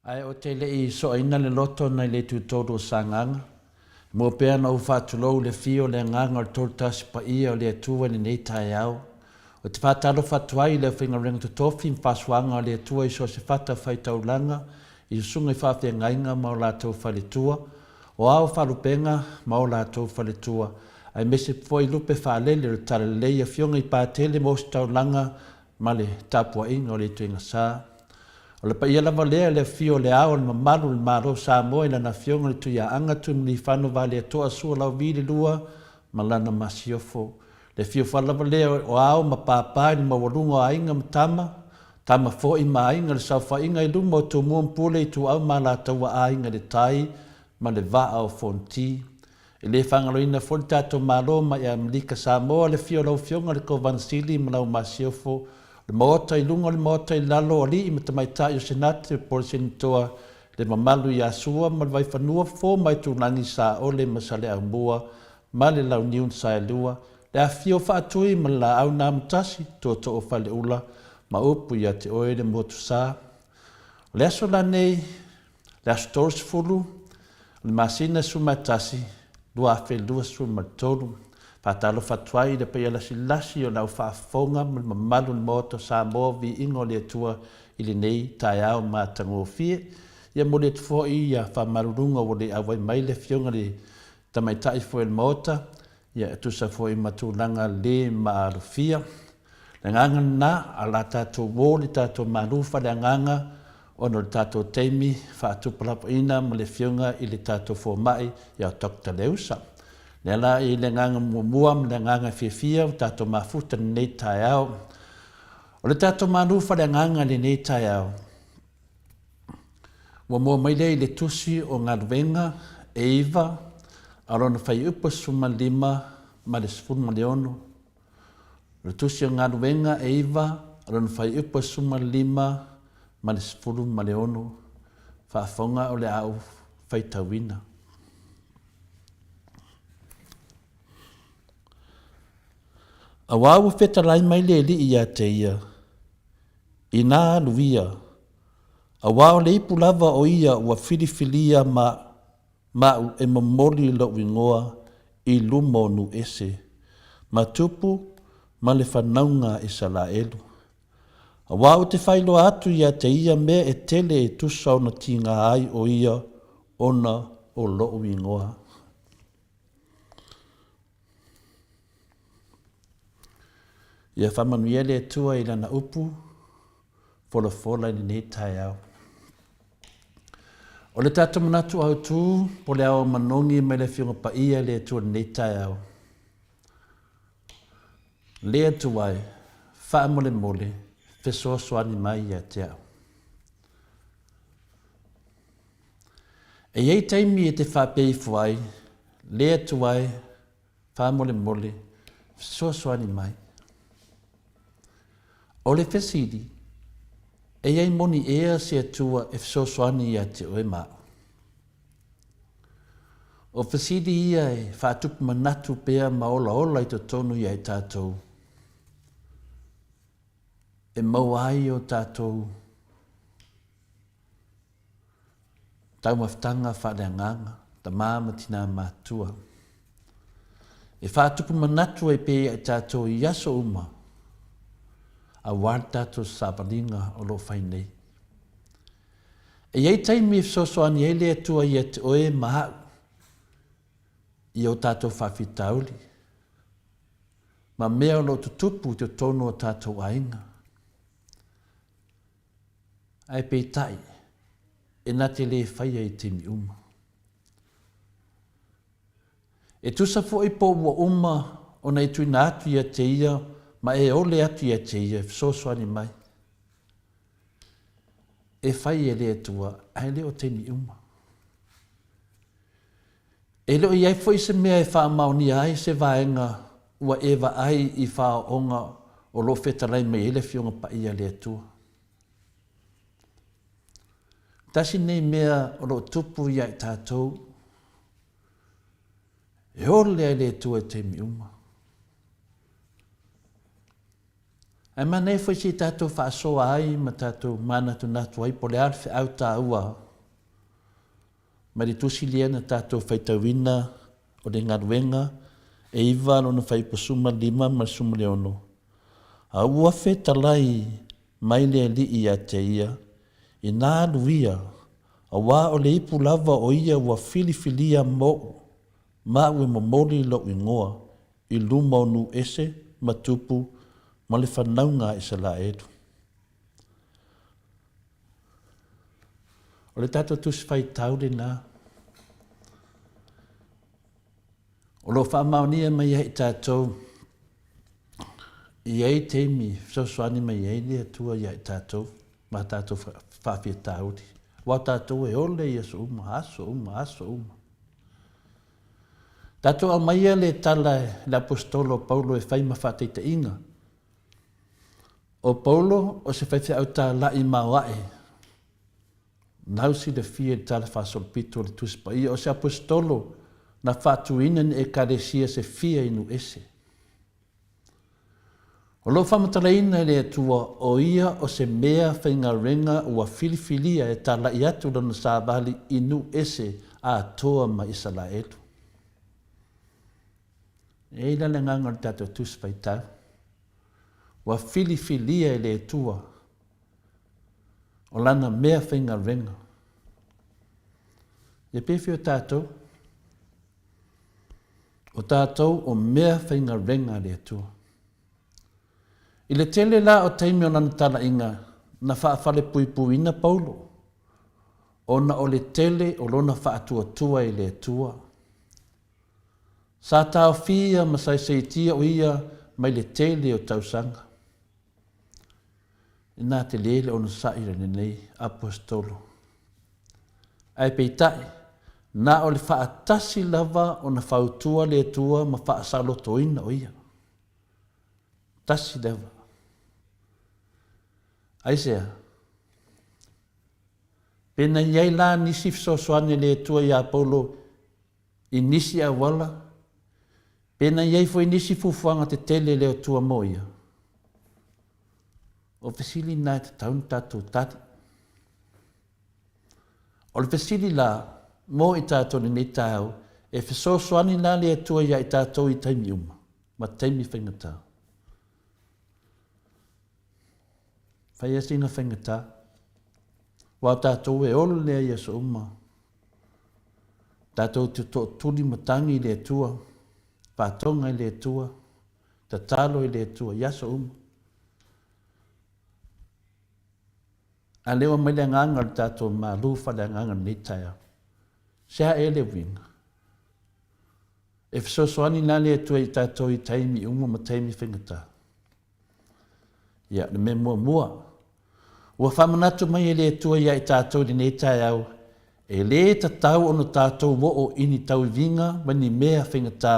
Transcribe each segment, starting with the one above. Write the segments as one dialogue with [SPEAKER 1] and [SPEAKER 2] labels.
[SPEAKER 1] Ae ou te le i soaina le loto nai le Itutolu o Sagaga, e mua pea ona ou faatulou i le afio o le Agaga o le Tolutasi Paia o le Atua i lenei taeao. Ou te faatalofa atu ai i le aufaigaluega totofi ma faasoaga o le Atua i so o se fatafaitaulaga, i susuga i faafeagaiga ma o latou faletua, o ao faalupega ma o latou faletua, aemaise foi lupe faalele o le Talalelei i afioga i Patele ma Ositaulaga ma le tapuaiga o le ituaiga sa. O le paia lava lea i le afio o Le Ao o le Mamalu o le Malo o Samoa i Lana Afioga i le Tuiaana Tuimalealiifano Vaaletoa Sualauvi le Lua ma Lana Masiofo. Le afio foi lava lea o Ao ma Papa i le maualuga o Aiga ma Tama, Tama foi ma Aiga, le saofaiga i luma o Tumua ma Pule, Ituau ma Alataua, Aiga i le Tai ma le Vaa o Fonoti. E le faagaloina foi le tatou Malo mai Amerika Samoa, le afio o lau Afioga i le Kovana Sili ma lau Masiofo, le Maota i luga, le Maota i lalo, alii ma tamaitai o Senate, Polesenitoa, le mamalu ia Sua ma le Vaifanua, Fofo ma Aitulagi, Saole ma Saleaaumua ma le Launiu na Saelua, le afifio o Faatui ma le Laau na Amotasi, Tootoo o Faleula ma upu ia te oe le Motusa. O le aso lanei, Le aso 30 o le masina 11, 2023, faatalofa atu ai i le paia lasilasi o le au faafofoga ma le mamalu o le Maota o Samoa, viiga o le Atua i lenei taeao matagofie. Ia momoli atu foi ia faamaluluga ua le auai mai le Afioga i le Tamaitai foi o le Maota, ia e tusa foi ma tulaga le maalofia. Le agaga lena, a o le a tatou uo le tatou malu faaleagaga ona o le tatou taimi faatupulapaina ma le Afioga i le tatou Fomai ia Doctor Leusa. Lea la i le agaga muamua ma le agaga fiafia ua tatou mafuta i lenei taeao. O le tatou malu faaleagaga i lenei taeao, Ua mua mai lea i le Tusi o Galuega e iva a lona fuaiupu 15 ma le 16. O le Tusi o Galuega e iva lona fuaiupu 15 ma le 16, faafofoga o le a ou faitauina. Auā ua fetalai mai le Alii ia te ia, Inā alu ia, auā o le ipu lava o ia ua filifilia ma ma au e momoli lou igoa i luma o nuu ese, ma tupu ma le fanauga a Isalaelu. Auā ou te faailoa atu ia te ia mea e tele e tusa ona tiga ai o ia ona o lou igoa. Ia faamanuia le Atua i Lana upu folafola i lenei taeao. O le tatou manatu autu po le ao manogi mai le Afioga Paia le Atua i lenei taeao. Le Atua e, faamolemole, fesoasoani mai ia te au. E i ai taimi e te faapea ifo ai, Le Atua e, faamolemole, fesoasoani mai. O le fesili, e i ai moni ea se Atua e fesoasoani ia te oe ma au? O fesili ia e faatupu manatu pea ma olaola i totonu ia i tatou, e maua ai o tatou Taumafataga faaleagaga, tama ma tinā matutua. E faatupu manatu ai pea ia i tatou i aso uma, aua le tatou savaliga o lo o fai nei. E i ai taimi e fesoasoani ai le Atua ia te oe ma au i o tatou faafitauli ma mea o lo o tutupu i totonu o tatou aiga. Ae peitai, e na te lē faia i taimi uma. E tusa foi po ua uma ona e tuuina atu ia te ia ma e ole atu ia te ia e fesoasoani mai. E fai e le Atua, ae le o taimi uma. E le o i ai foi se mea e faamaonia ai se vaega ua e vaai i faaooga o lo o fetalai mai ai le Afioga Paia a le Atua. Tasi lenei mea o lo o tupu ia i tatou, e ole ai le Atua i taimi uma. Ae manaia foi se i tatou faasoa ai ma tatou manatunatu ai po o le a le feau taua Mai le tusi lea na tatou faitauina o le galuega e iva lona fuaiupu 15 ma le 16, A ua fetalai mai le Alii ia te ia, Inā alu ia, auā o le ipu lava o ia ua filifilia moʻu, ma au e momoli lou igoa i luma o nuu ese ma tupu ma le fanauga a Isalaelu. O le tatou Tusi Faitau lena o lo o faamaonia mai ai i tatou i ai taimi fesoasoani mai ai le Atua ia i tatou ma tatou faafitauli. Aua o tatou e ole i aso uma, aso uma, aso uma. Tatou aumaia le tala e le Aposetolo o Paulo e fai ma faataitaiga. O Paulo o se faifeau tālaʻi maoaʻe, nau silafia i le Tala Faasolopito o le Tusi Paia, o se Aposetolo na faatuina ni Ekalesia se fia i nuu ese. O lo o faamatalaina e le Atua o ia o se mea faigaluega ua filifilia e tālaʻi atu lona savali i nuu ese atoa ma Isalaelu. E i ai la le agaga o le tatou Tusi Faitau. Ua filifilia e le Atua o lana mea faigaluega. Ia pefea o tatou? O tatou o mea faigaluega a le Atua. I le tele la o taimi o lana talaiga, na faafalepuipuiina Paulo, ona o le tele o lona faatuatua i le Atua. Sa taofia ma saisaitia o ia mai le tele o tausaga. Inā tele le onosai o lenei Aposetolo. Ae peitai, na o le faatasi lava ona fautua le Atua ma faasalotoina o ia. Tasi lava. Aisea? Pe na i ai la nisi fesoasoani a le Atua iā Paulo i nisi auala, pe na i ai foi nisi fuafuaga tetele a le Atua mo ia? O fesili na e tatau ona tatou tali. O le fesili la mo i tatou i lenei taeao, e fesoasoani la le Atua iā i tatou i taimi uma ma taimi faigata? Fai lava sina faigata. Aua o tatou e ola lea i aso uma. Tatou te tootuli matagi i le Atua, faatoga i le Atua, tatalo i le Atua i aso uma. A lea ua mai le agaga o le tatou malu faaleagaga i lenei taeao. Se a ea le uiga? E fesoasoani la le Atua i tatou i taimi uma ma taimi faigata. Ia, le mea muamua, ua faamanatu mai e le Atua iā i tatou i lenei taeao, e lē tatau ona tatou oo i ni tauiviga ma ni mea faigata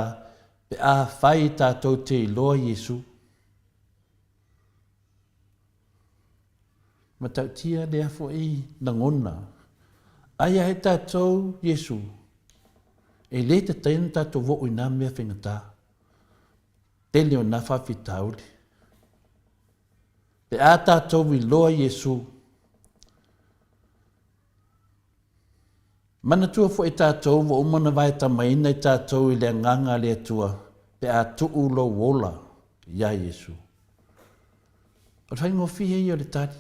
[SPEAKER 1] pe afai tatou te iloa Iesu. Matautia lea foi lagona, aia ai tatou Iesu, e lē tatau ona tatou oo i na mea faigata. Tele o na faafitauli. Pe a tatou iloa Iesu, manatua foi tatou ua uma ona vaetamaina i tatou i le agaga a le Atua pe a tuu lou ola iā Iesu. O le faigofie ia o le tali.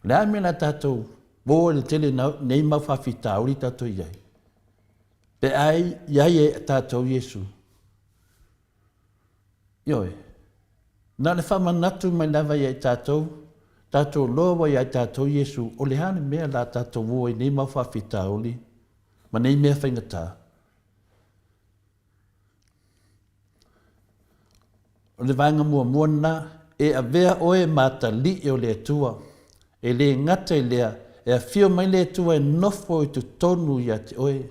[SPEAKER 1] O le a le mea o le a tatou o ai i le tele nei mau faafitauli tatou i ai? Pe a i ai e tatou Iesu. Ioe. Na o le faamanatu mai lava ia i tatou, tatou loa ua ia i tatou Iesu, o le a le mea la tatou o ai nei mau faafitauli ma nei mea faigata? O le vaega muamua lena, e avea oe ma atalii o le Atua. E le gata i lea, e afio mai le Atua e nofo i totonu ia te oe.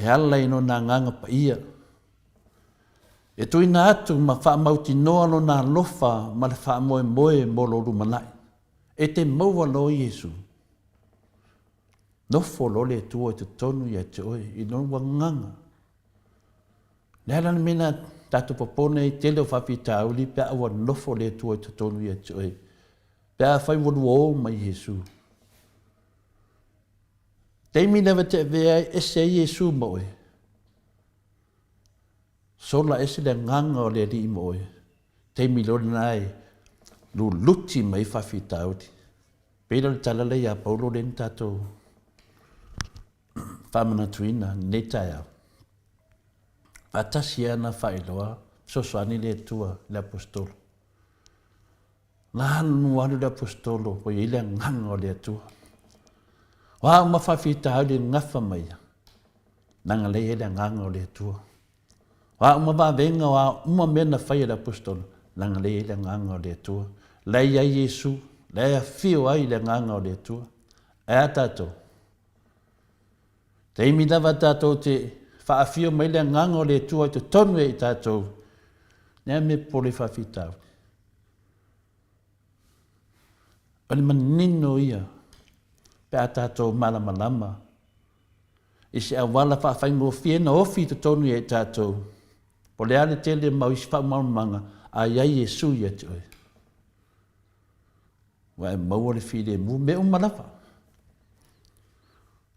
[SPEAKER 1] E ala i Lona Agaga Paia, e tuuina atu ma faamautinoa Lona alofa ma le faamoemoe mo lou lumanai. E te maua loa Iesu. Nofo loa le Atua i totonu ia te oe, i lou agaga. Le a la le mea na tatou popole ai tele o faafitauli pe a ua nofo le Atua i totonu ia te oe, pe afai ua luo mai Iesu. Taimi lava te avea ai ese ai Iesu ma oe, sola ese le agaga o le Alii ma oe, taimi loa lena e luluti mai faafitauli. Pei la o le tala lea ia Paulo lea na tatou faamanatuina lenei taeao. Faatasi ana faailoa fesoasoani le Atua i le Aposetolo. Na alu alu le Aposetolo ua i ai le agaga o le Atua. O a uma faafitauli e gafa mai ia, leaga lea e i ai le agaga o le Atua. O a uma vavega, o a uma mea na fai e le Aposetolo, leaga lea e i ai le agaga o le Atua. La e i ai Iesu, la e afio ai le agaga o le Atua. Ae a tatou? Taimi lava tatou te faafio mai le agaga o le Atua i totonu ia i tatou, le a mea popole faafitauli? O le manino ia pe a tatou malamalama i se auala faafaigofie na ofi i totonu ia i tatou, po o le a le tele mau isi faamalamalamaga a i ai Iesu ia te oe. Ua e maua le filemu, mea uma lava.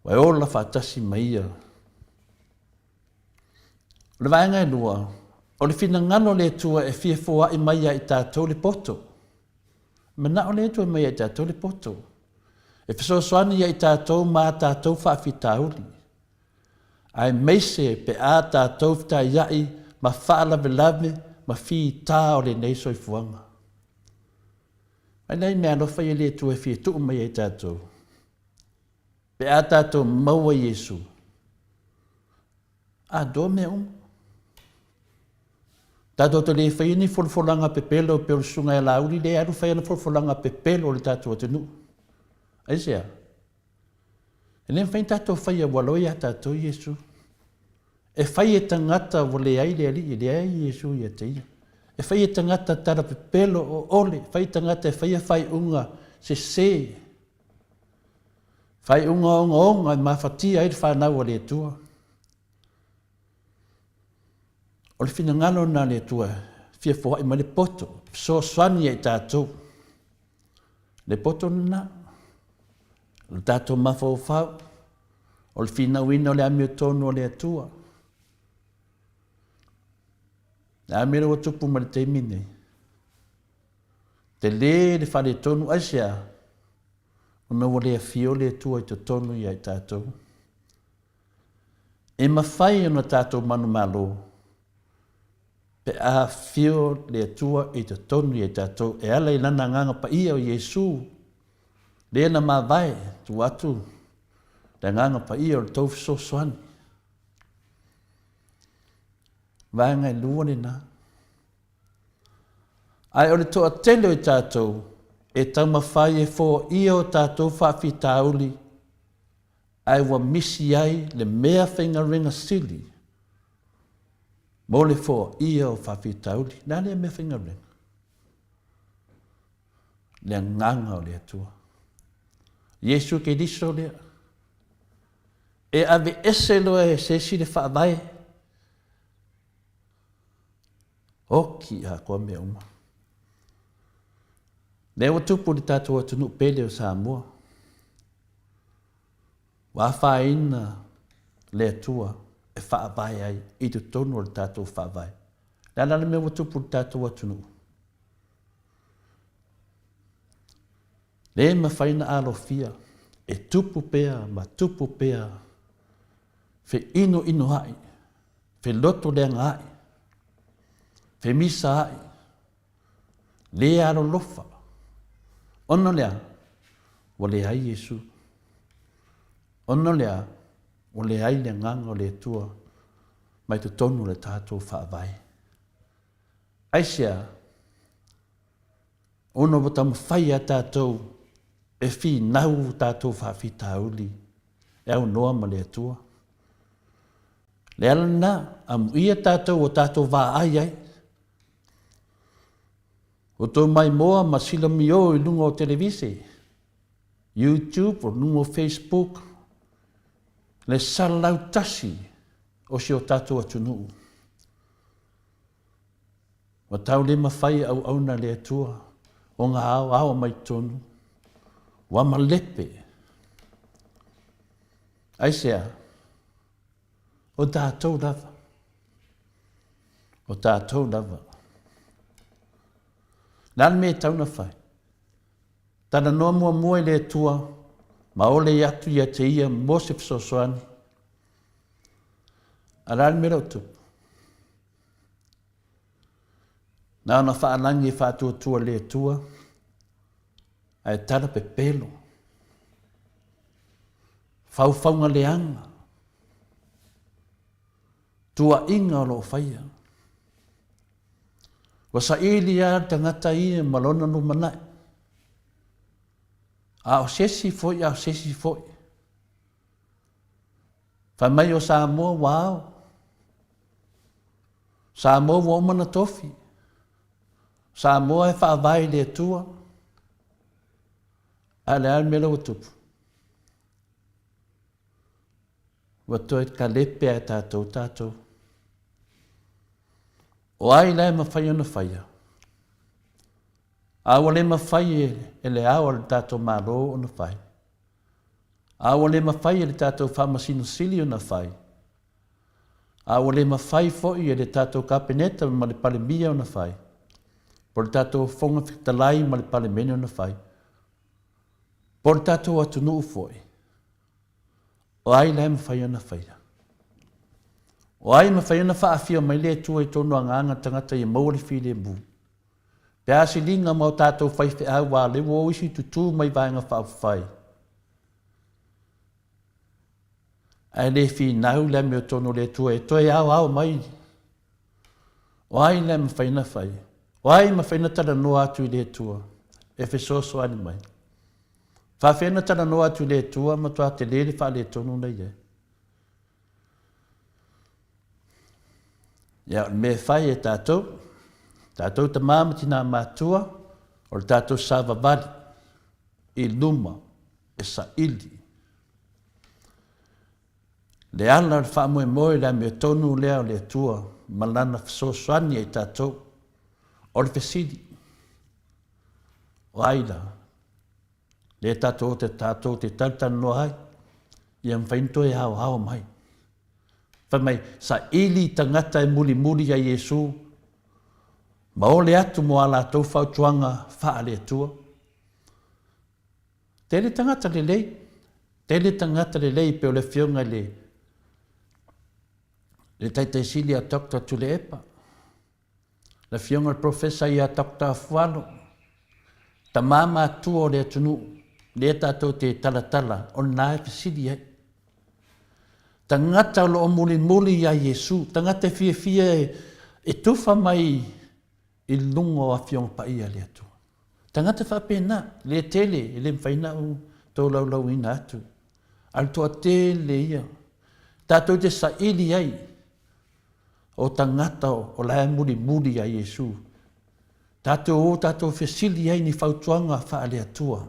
[SPEAKER 1] Ua e ola faatasi ma ia. O le vaega e lua, o le finagalo o le Atua e fia foai mai ia i tatou le poto. Manao le Atua mai ia i tatou le poto. E fesoasoani ia i tatou ma a tatou faafitauli. Aemaise pe a tatou fetaiai ma faalavelave ma fita o lenei soifuaga. Mai nai meaalofa ia le Atua e fia tuu mai ia i tatou. Pe a tatou maua Iesu, atoa mea uma. Tatou te le faia ni folafolaga pepelo pei o le susuga ia Laauli lea e alu fai ana folafolaga pepelo i le tatou atunuu. Aisea? E le mafai ona tatou faia ua loa ia tatou Iesu. E fai e tagata ua leai le Alii, e leai Iesu ia te ia. E fai e tagata tala pepelo o ole, e fai e tagata e faia faaiuga sese, faaiuga ogaoga e mafatia ai le fanau a le Atua. O le finagalo lena a le Atua e fia foai mai le poto, fesoasoani ia i tatou. Le poto lena, o le tatou mafaufau, o le finauina o le amiotonu a le Atua. Le a mea lea ua tupu mai le taimi nei? Tele le faaletonu aisea? Ona ua le afio le Atua i totonu ia i tatou. E mafai ona tatou manumalo pe a afio le Atua i totonu ia i tatou e ala i Lana Agaga Paia o Iesu, lea na mavae, tuu atu le Agaga Paia o le tou fesoasoani. Vaega e lua lena. Ae o le toatele o i tatou e taumafai e foia o tatou faafitauli ae ua misi ai le mea faigaluega sili mo le foia o faafitauli. Le a lea mea faigaluega? Le Agaga o le Atua. Iesu Keriso lea. E aveese loa e se isi le faavae, oki atoa mea uma. Lea ua tupu i le tatou atunuu pele o Samoa. Ua afaina le Atua e faavae ai i totonu o le tatou faavae. Le a la le mea ua tupu i le tatou atunuu? Le mafai ona alofia e tupu pea ma tupu pea feinoinoa'i, felotoleagaa'i, femisaa'i, le alolofa, ona o le a? Ua leai Iesu. Ona o le a? Ua leai le Agaga o le Atua mai totonu o le tatou Faavae. Aisea? Ona ua taumafai a tatou e finau tatou faafitauli e aunoa ma le Atua. Le ala lena, amuia tatou o tatou vaai ai. O tou maimoa ma silamio i luga o televise, YouTube, o luga o Facebook, le 101 o si o tatou atunuu. Ua tau le mafai e auauna le Atua ona aoao mai totonu, ua malepe. Aisea? O tatou lava. O tatou lava. Le a le mea e tau na fai? Talanoa muamua i le Atua ma ole atu ia te ia mo se fesoasoani. A le a le mea lea o tupu? Na ona faalagi e faatuatua le Atua, ae tala pepelo, faufauga leaga, tuuaiga o lo o faia. Ua saili lava le tagata ia ma lona lumanai, a o se isi foi, a o se isi foi. Fai mai o Samoa ua ao. Samoa ua uma ona tofi. Samoa e faavae i le Atua. A o le a le mea lea ua tupu? Ua toe kalepe lava e tatou tatou. O ai la e mafai ona faia? A ua le mafai e le ao a le tatou Malo ona fai. A ua le mafai e le tatou Faamasino Sili ona fai. A ua le mafai foi e le tatou Kapeneta ma le Palemia ona fai, po o le tatou Fofoga Fetalai ma le Palemene ona fai, po o le tatou atunuu foi, o ai la e mafai ona faia? O ai e mafai ona faafia mai le Atua i totonu o agaga tagata ia maua le filemu? Pe a siliga ma o tatou faifeau a lea ua o isi tutū mai Vaega Faaupufai, ae le finau le amiotonu o le Atua e toe aoao mai. O ai la e mafai ona fai? O ai e mafai ona talanoa atu i le Atua e fesoasoani mai? Faafefea ona talanoa atu i le Atua matua tele le faaletonu la i ai? Ia, o le mea e fai e tatou, tatou tamā ma tinā matua, o le tatou savavali i luma e saili le ala o le faamoemoe i le amiotonu lea o le Atua ma Lana fesoasoani ia i tatou. O le fesili, o ai la lea tatou te tatou te talatalanoa ai, ia mafai ona toe aoao mai. Fai mai, saili tagata e mulimuli ia Iesu ma ole atu mo a latou fautuaga faale-Atua. Tele tagata lelei, tele tagata lelei pei o le afioga i le le Taitaisili a Doctor Tuilaepa, le Afioga i le Professor ia Doctor Afualo, tama matua o le atunuu, lea tatou te talatala, o lena e fesili ai. Tagata o lo o mulimuli ia Iesu, tagata e fiafia e, e tufa mai i luga o Afioga Paia a le Atua. Tagata faapena, le tele, e le mafai ona ou tolaulauina atu, a o le toatele ia, tatou te saili ai o tagata o la e mulimuli ia Iesu. Tatou o tatou fesili ai ni fautuaga faale-Atua.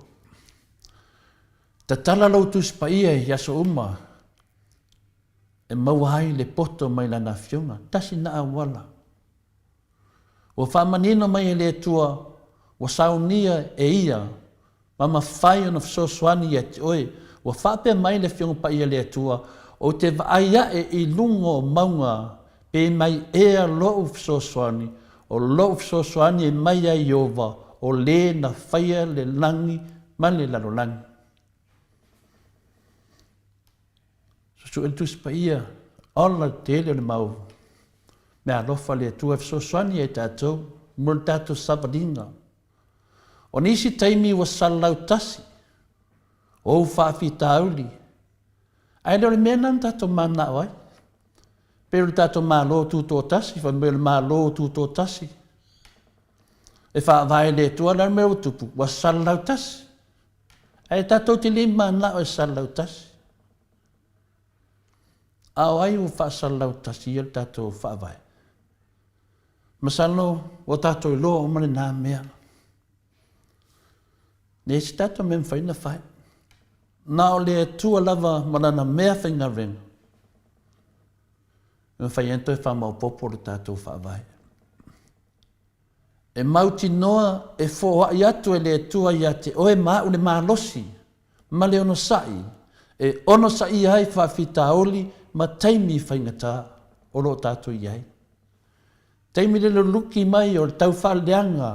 [SPEAKER 1] Tatala lou Tusi Paia i aso uma e maua ai le poto mai Lana Afioga. Tasi na auala. Ua faamanino mai e le Atua ua saunia e Ia ma mafai ona fesoasoani ia te oe. Ua faapea mai le Afioga Paia le Atua, Ou te vaai aʻe i luga o mauga, pe mai ea loʻu fesoasoani, o loʻu fesoasoani e mai ia Ieova, o le na faia le lagi ma le lalolagi. Susue le Tusi Paia, ola le tele o le mau meaalofa a le Atua e fesoasoani ia i tatou mo le tatou savaliga. O nisi taimi ua salalau tasi ou faafitauli, ae le o le mea lena na tatou mananao ai. Pei o le tatou Malo Tutoatasi, fai mai o le Malo Tutoatasi e faavae i le Atua, o le a le mea ua tupu? Ua salalau tasi. Ae tatou te le mananao e salalau tasi. A o ai ua faasalalau tasi ia le tatou Faavae? Masalo ua tatou iloa uma lena mea. Leai se tatou mea mafai ona fai. Na o le Atua lava ma Lana mea faigaluega e mafai ai ona toe faamaopoopo le tatou Faavae. E mautinoa e foai atu e le Atua ia te oe ma au le malosi ma le onosai e onosaia ai faafitauli ma taimi faigata o lo o tatou i ai. Taimi le luluki mai o le taufaaleaga,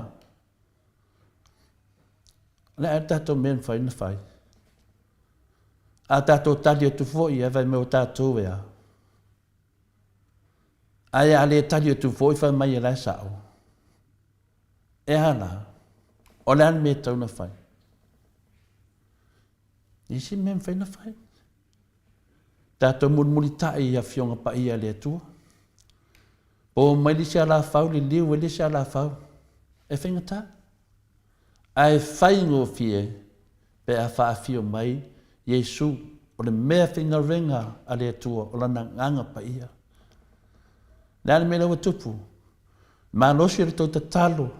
[SPEAKER 1] o le a le tatou mea e mafai ona fai? A tatou tali atu foi, ae fai mai o tatou e a? Ae a le tali atu foi fai mai e la e sao. E a la? O le a le mea e tatau ona fai? Leai se mea e mafai ona fai. Tatou mulimulitai i Afioga Paia a le Atua. Po mai le isi alafau, liliu ai le isi alafau. E faigata. Ae faigofie pe a faafio mai Iesu, o le mea faigaluega a le Atua, o Lana Agaga Paia. O le a le mea lea ua tupu? Malosi o le tou tatalo,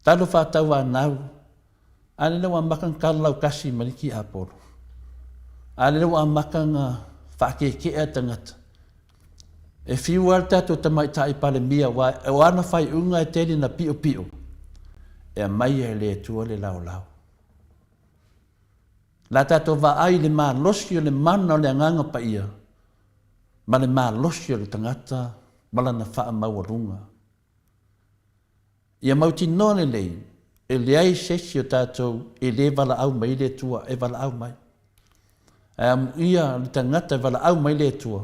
[SPEAKER 1] talo faatauanau, a lea ua amata ona tala lautasi mai le tiapolo, a lea ua amata ona faakeekea tagata. E fiu lava le tatou tamaitai Palemia aua o ana faaiuga e tele ina piopio, e aumaia e le Atua le laolao. O le a tatou vaai i le malosi o le mana o le Agaga Paia ma le malosi o le tagata ma lana faamaualuga. Ia mautinoa lelei, e leai se isi o tatou e le valaau mai le Atua e valaau mai. Ae amuia le tagata e valaau mai le Atua,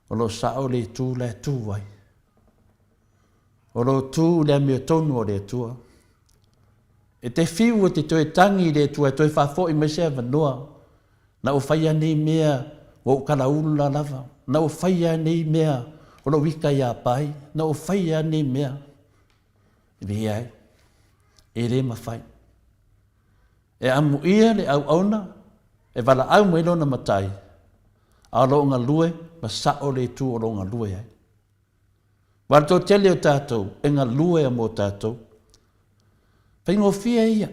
[SPEAKER 1] o lo o sao le itu la e tu ai. O lo o tu i le amiotonu o le Atua. E te fiu e te toe tangi i le Atua e toe faafoi mai se avanoa, na ou faia nei mea ua ou kalaula lava, na ou faia nei mea o lou ika ia pai, na ou faia nei mea. Leai, e le mafai. E amuia le auauna e valaau mai lona matai, a o lo o galue ma sao le itu o lo o galue ai. Aua o le toatele o tatou e galue mo tatou. Faigofie ia,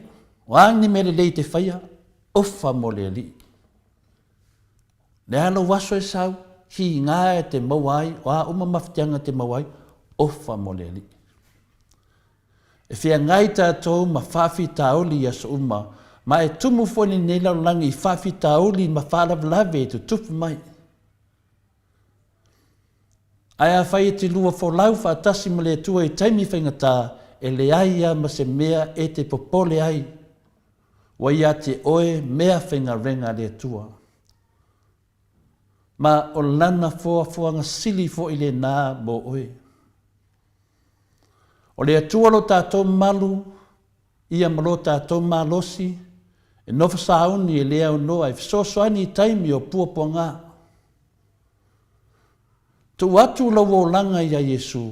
[SPEAKER 1] o a ni mea lelei e te faia, ofa mo le Alii. O le a lou aso e sau, kiga e te maua ai, o a uma mafatiaga e te maua ai, ofa mo le Alii. E feagai tatou ma faafitauli i aso uma, ma e tumu foi lenei lalolagi i faafitauli ma faalavelave e tutupu mai. Ae afai e te lua folau faatasi ma le Atua i taimi faigata, e leai lava ma se mea e te popole ai, ua ia te oe mea faigaluega a le Atua. Ma o Lana foafoaga sili foi lena mo oe. O le Atua lo tatou malu ia ma lo tatou malosi, e nofo sauni e le aunoa e fesoasoani i taimi o puapuaga. Tuu atu lou olaga iā Iesu,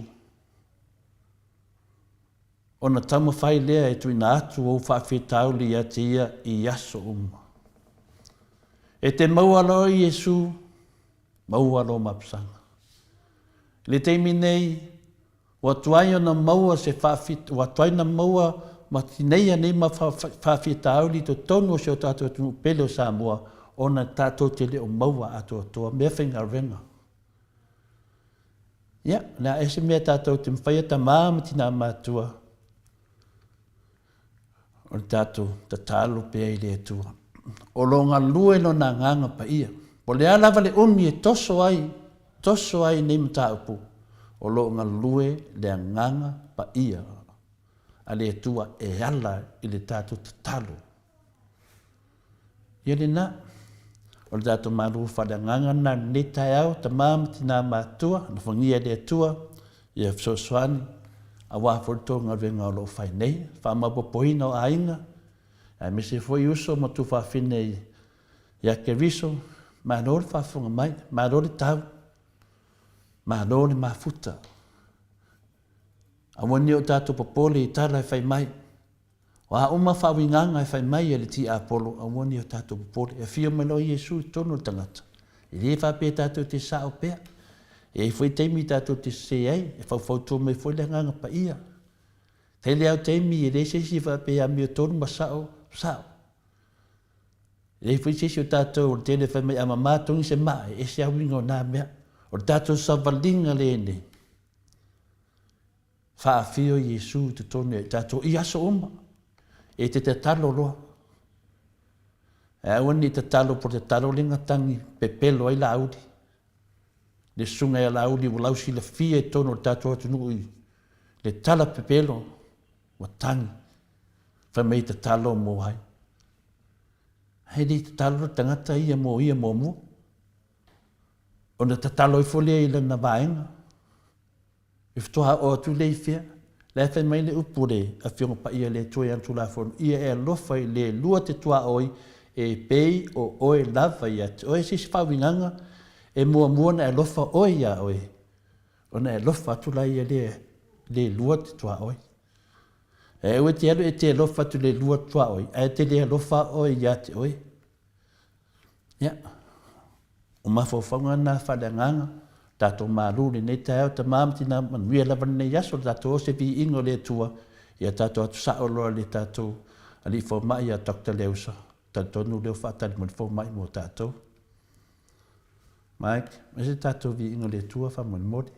[SPEAKER 1] ona taumafai lea e tuuina atu ou faafitauli ia te Ia i aso uma. E te maua loa Iesu, maua lou mapusaga. I le taimi nei, ua tuai ona maua se faafit, ua tuai ona maua ma tineia nei ma faafitauli i totonu o si o tatou atunuu pele o Samoa ona tatou te le o maua atoatoa meafaigaluega. Ia, o le a ea se mea tatou te mafaia tama ma tina matua, o le tatou tatalo pea i le Atua. O lo o galue Lona Agaga Paia. Po o le a lava le umi e toso ai, toso ai nei mataupu, o lo o galue le Agaga Paia a le Atua e ala i le tatou tatalo. Ia lena, o le tatou malu faaleagaga lena i lenei taeao, tama ma tina matutua, alofagia e le Atua ia fesoasoani aua foi le tou galuega o lo o fai nei, faamaopoopoina o aiga, aemaise foi uso ma tuafafine ia Keriso, malo le faafofoga mai, malo le tau, malo le mafuta. Aua ne i o tatou popole i tala e fai mai. O a uma faauigaga e fai mai e le tiapolo, aua ne i o tatou popole. E afio mai loa Iesu i totonu o le tagata. E le faapea tatou te sao pea. E i ai foi taimi tatou te sese ai, e faufautua mai foi le Agaga Paia. Tele lava o taimi e leai se isi e faapea e amiotonu ma sao, sao. E leai foi se isi o tatou o le tele e fai mai a mama togi se maa, e ese lava uiga o na mea. O le tatou savaliga lenei, Faafio Iesu i totonu ia i tatou i aso uma. E te tatalo loa. Ae aua ne i tatalo po o le tatalo lea na tagi pepelo ai Laauli. Le susuga ia Laauli ua lausilafia i totonu o le tatou atunuu i le tala pepelo ua tagi fai mai e tatalo mo ai. Ae le tatalo le tagata ia mo ia muamua. Ona tatalo ifo lea i lana vaega. E faatoa oo atu lea i fea? La e fai mai le upu le Afioga Paia i le Atua i ana Tulafono, Ia e alofa i le lua te tuaoi e pei o oe lava ia te oe. Se isi faauigaga, e muamua ona e alofa oe iā oe, ona e alofa atu la ia le le lua te tuaoi. E aua e te alu e te alofa atu i le lua tuaoi, ae te le alofa oe ia te oe. Ia, o mafaufauga na faaleagaga, tatou malu i lenei taeao, tama ma tina, manuia lava lenei aso, le tatou o se viiga o le Atua, ia tatou atu sao loa i le tatou Alii Fomai ia Doctor Leusa, talitonu lea ua faatali mai le fomai mo tatou. Mike, aumai se tatou viiga o le Atua faamolemole.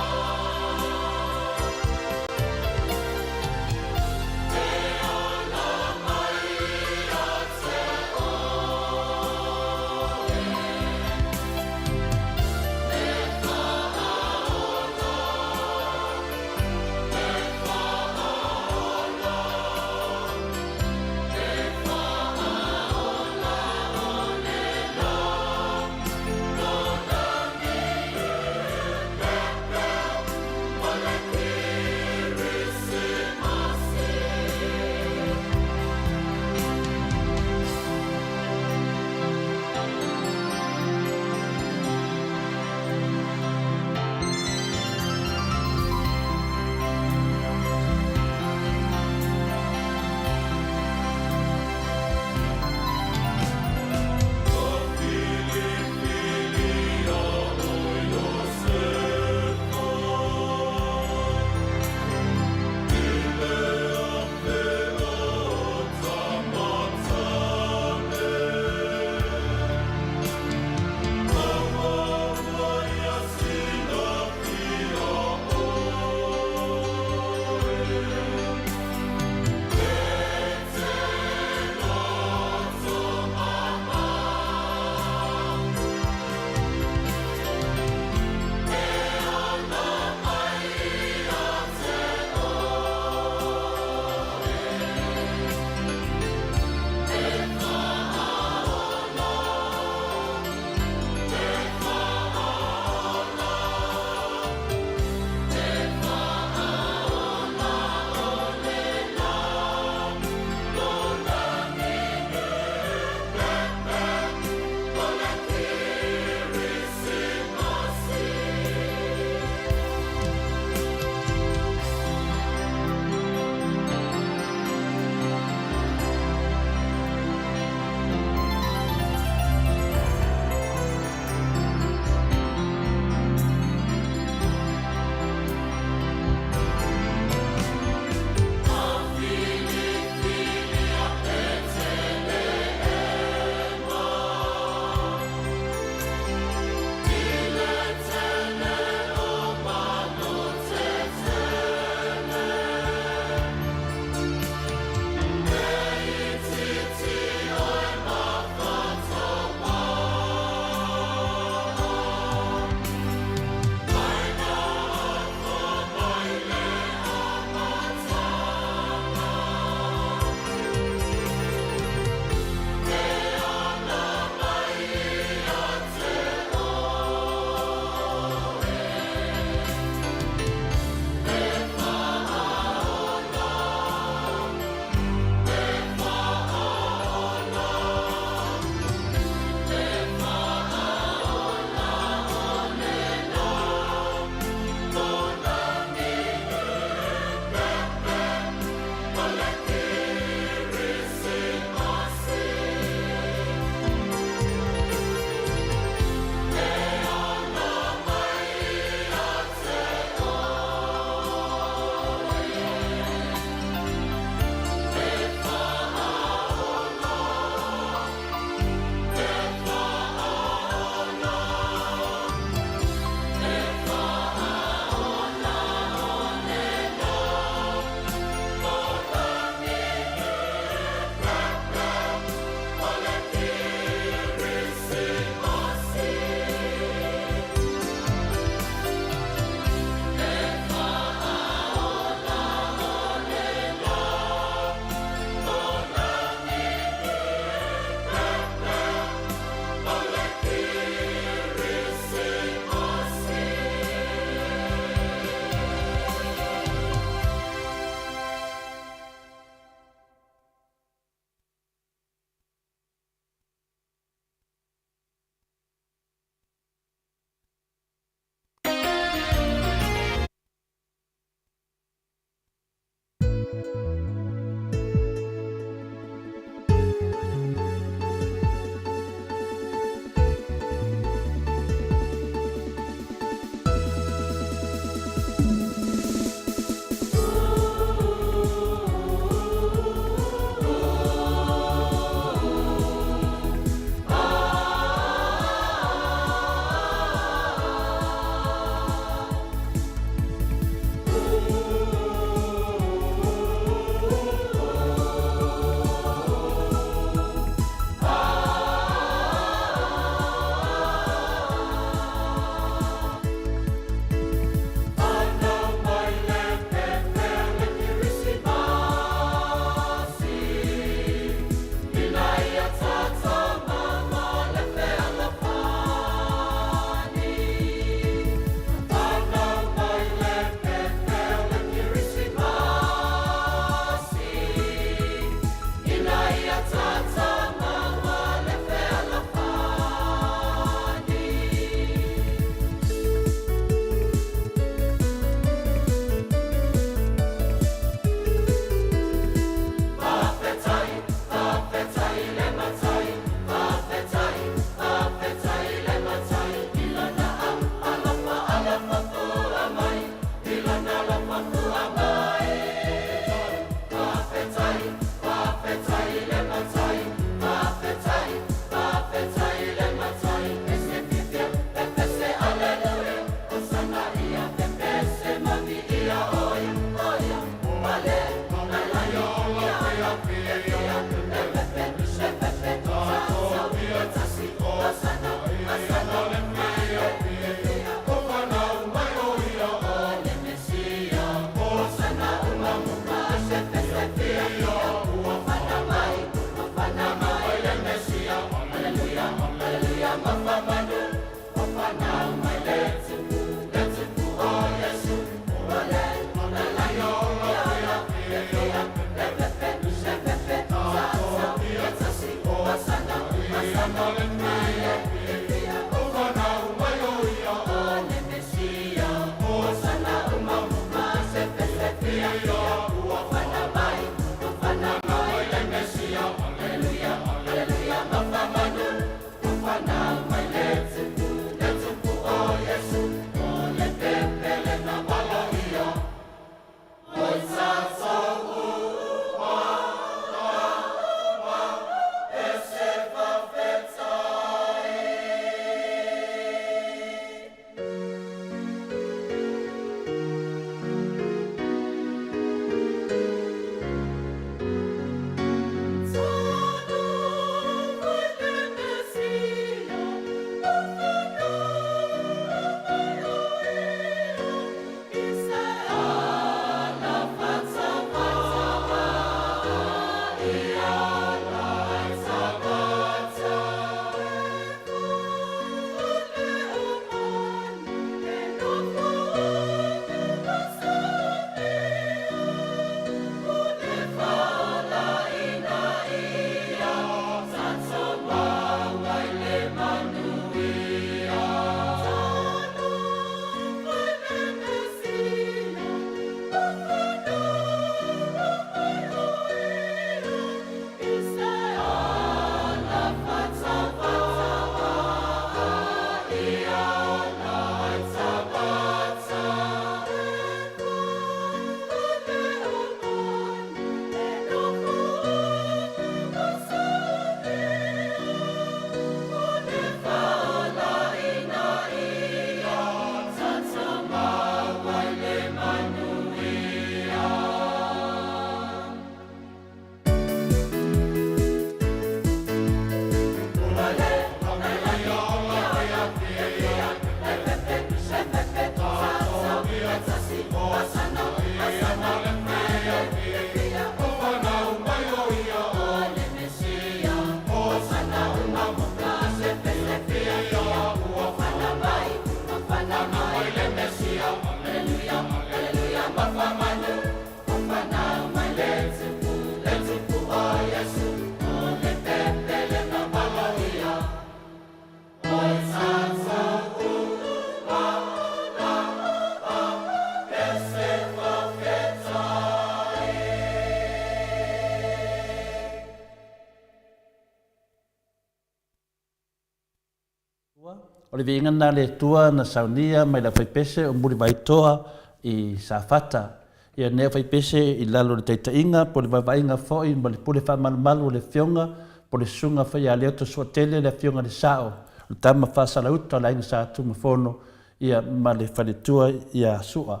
[SPEAKER 1] le viiga lena a le Atua na saunia mai le aufaipese o Mulivaitoa i Safata. Ia lenei aufaipese i lalo o le taitaiga po o le vaavaaiga foi ma le pule faamalumalu o le Afioga po o le Susuga foi ia Leota Suatele le Afioga i le Sao o le Tama Faasalauta o le Aiga Sa Tumafono ia ma le faletua ia Sua.